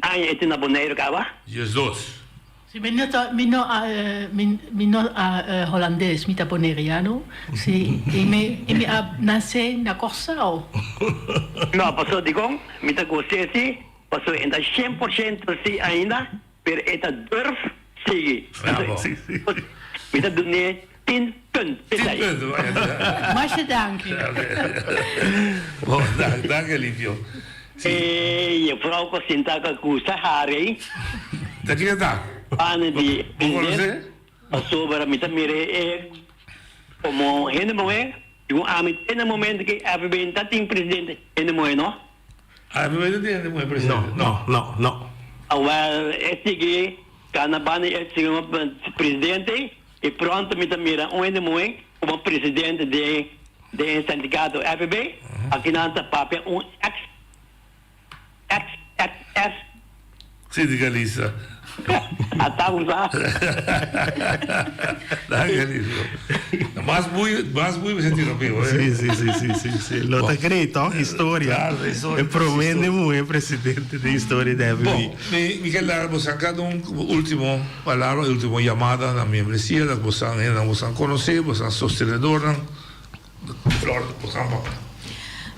aña e tin na Boneiru kaba? 12. Si, mi no ta mi no a mi mi no a Holandes, mi ta Boneriano, si, i mi i mi a nase na Kòrsou. No, pasobra dikon mi ta gost'é si, pasobra e ta 100% si ainda, pero e ta durf sigui. Bravo. Mi ta dun'é tin punt. Tin punt, vaya. Masha danki. Bon, danki Alipio. Si. E juffrouw ku sinta ku gusta hari. Ta ken ta? Pane di Bo konosé? Pasobra mi ta mira e komo hende muhé, segun ami te na momento ku FB no ta tin presidente hende muhé no. AFB no tin hende muhé presidente? No, no, no. Awel e sigui kana banda e segun presidente i pronto mi ta mira un hende muhé komo presidente den den sindikato FB, akinan ta papia un ex ex ex ex. Sindikalista. Ata bo sa. Danki Licio. Mas bui, mas bui mester tira piu, eh? Si, si, si, si, si, si. Lo ta cree toch? Historia. Claro, historia. E prome hende muhe presidente den historia di FB. Bon, mi, mi ke laga bosan kada un como ultimo palabra, ultimo yamada na miembresia, dat bosan hendenan bosan conoce, bosan sostenedornan. Flor, bosan papia.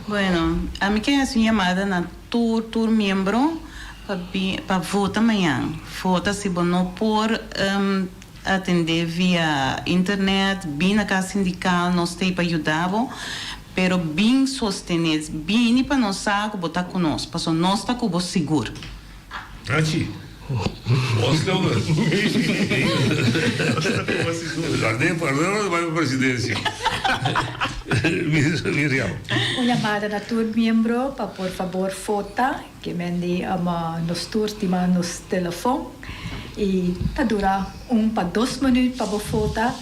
Bueno, ami ke hasi un yamada na tur tur miembro pa bin pa vota mañan. Vota si bo no por atende via internet, bin na kas sindikal, nos ta ei pa yuda bo, pero bin sostene, bini pa nos sa ku bo ta ku nos, paso nos ta ku bo sigur. Nachi, bon slogan. Guardé pa bai pa presidencia. Miriam. Un yamada na tur miembro pa por fabor fota ke men di nos tur stima nos telefon y ta dura un pa dos minuut pa bo fota.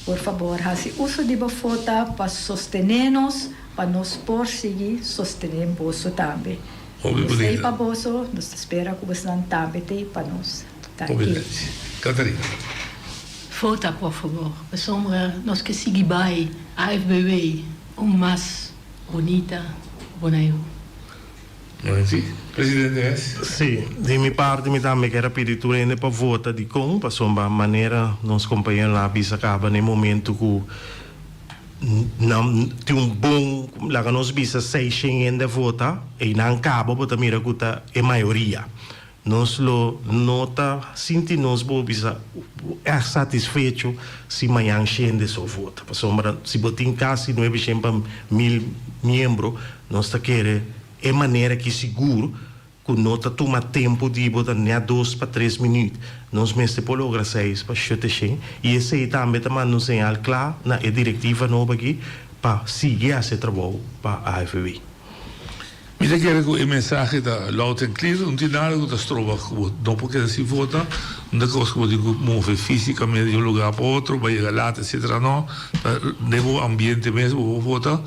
Por fabor hasi uso di bo fota pa sostene nos pa nos por sigui sostene boso tambe. Hopi Nos t'ei bunita. pa boso, nos ta spera ku bosnan tambe t'ei pa nos. Hopi Danki. danki. Catarina. Vota por fabor, pasobra nos ke sigui bai AFBW un mas bunita Boneiru. Nancy, Presidente mes. Sí, di mi parti mi tambe kier a pidi tur hende pa vota dikon, pasobra manera nos kompañeronan a bisa kaba na e momento ku nan tin un bon, laga nos bisa seishen hende a vota, einan kaba bo ta mira ku ta e mayoria. Nos lo no ta sinti nos bo bisa ègt satisfecho si mañan shende so vota. Pasobra si bo tin kasi nuebeshen pa mil miembro, nos ta kere e manera ki sigur ku no ta tuma tempu di bo ta nèt dos pa tres minüt. Nos mester por logra seis pa sheteshen i esei tambe ta manda un señal kla na e direktiva nobo aki pa sigui hasi e trabou pa AFW. Mi ta kere ku e mensahe ta loud and clear, no tin nada ku ta stroba ku bo no por keda sin vota, no ta kos ku bo tin ku move físikamente di un lugá pa otro, bai yega lat etcetera no, ta den bo ambiente mes bo por vota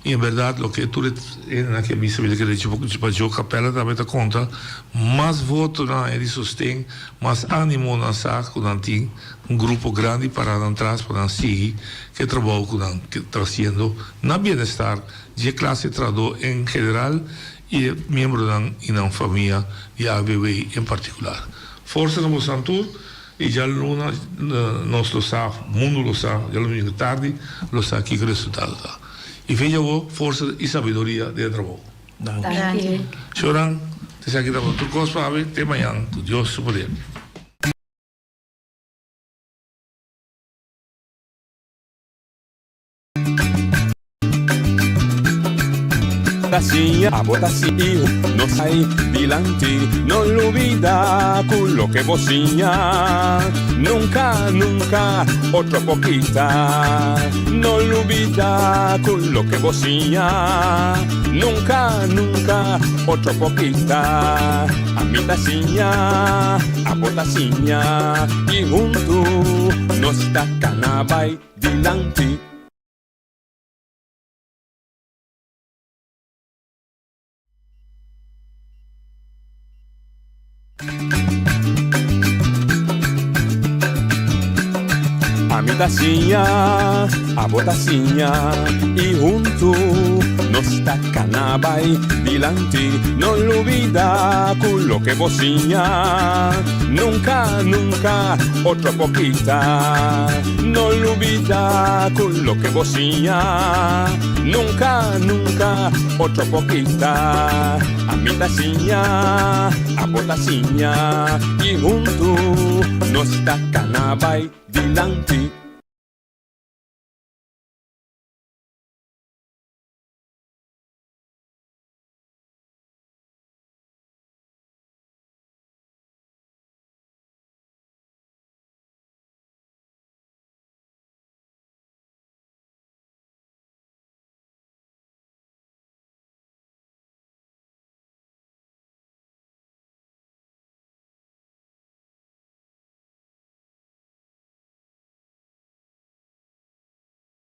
i en bèrdat loke tur e hendenan ke a bisa mi ta kere pa Joe Capella tambe ta konta, mas votonan e di sosten, mas ánimo nan sa ku nan tin un grupo grandi pará nan tras pa nan sigui ku e trabou ku nan ta hasiendo na bienestar Dje klase trahadó en general i e miembronan i nan famia di ABW en partikular. Forsa na bosan tur i djaluna nos lo sa, mundu lo sa, djalumingu tardi lo sa kiko resultado ta. I fecha bo forsa i sabiduria den e trabou. Danki. Shornan, esaki tabata tur kos pa awe, te mañan ku Dios su poder. Siña, abo ta siña, nos ai dilanti, no lubida ku loke bo siña, nunka, nunka otro por kita. No lubida ku loke bo siña, nunka, nunka otro por kita. Ami ta siña, abo ta siña, i huntu nos ta kana bai dilanti. Ami ta siña, abo ta siña, i huntu nos ta kana bai dilanti. No lubida ku loke bo siña, nunka, nunka otro por kita. No lubida ku loke bo siña, nunka, nunka otro por kita. Ami ta siña, abo ta siña, i huntu nos ta kana bai dilanti.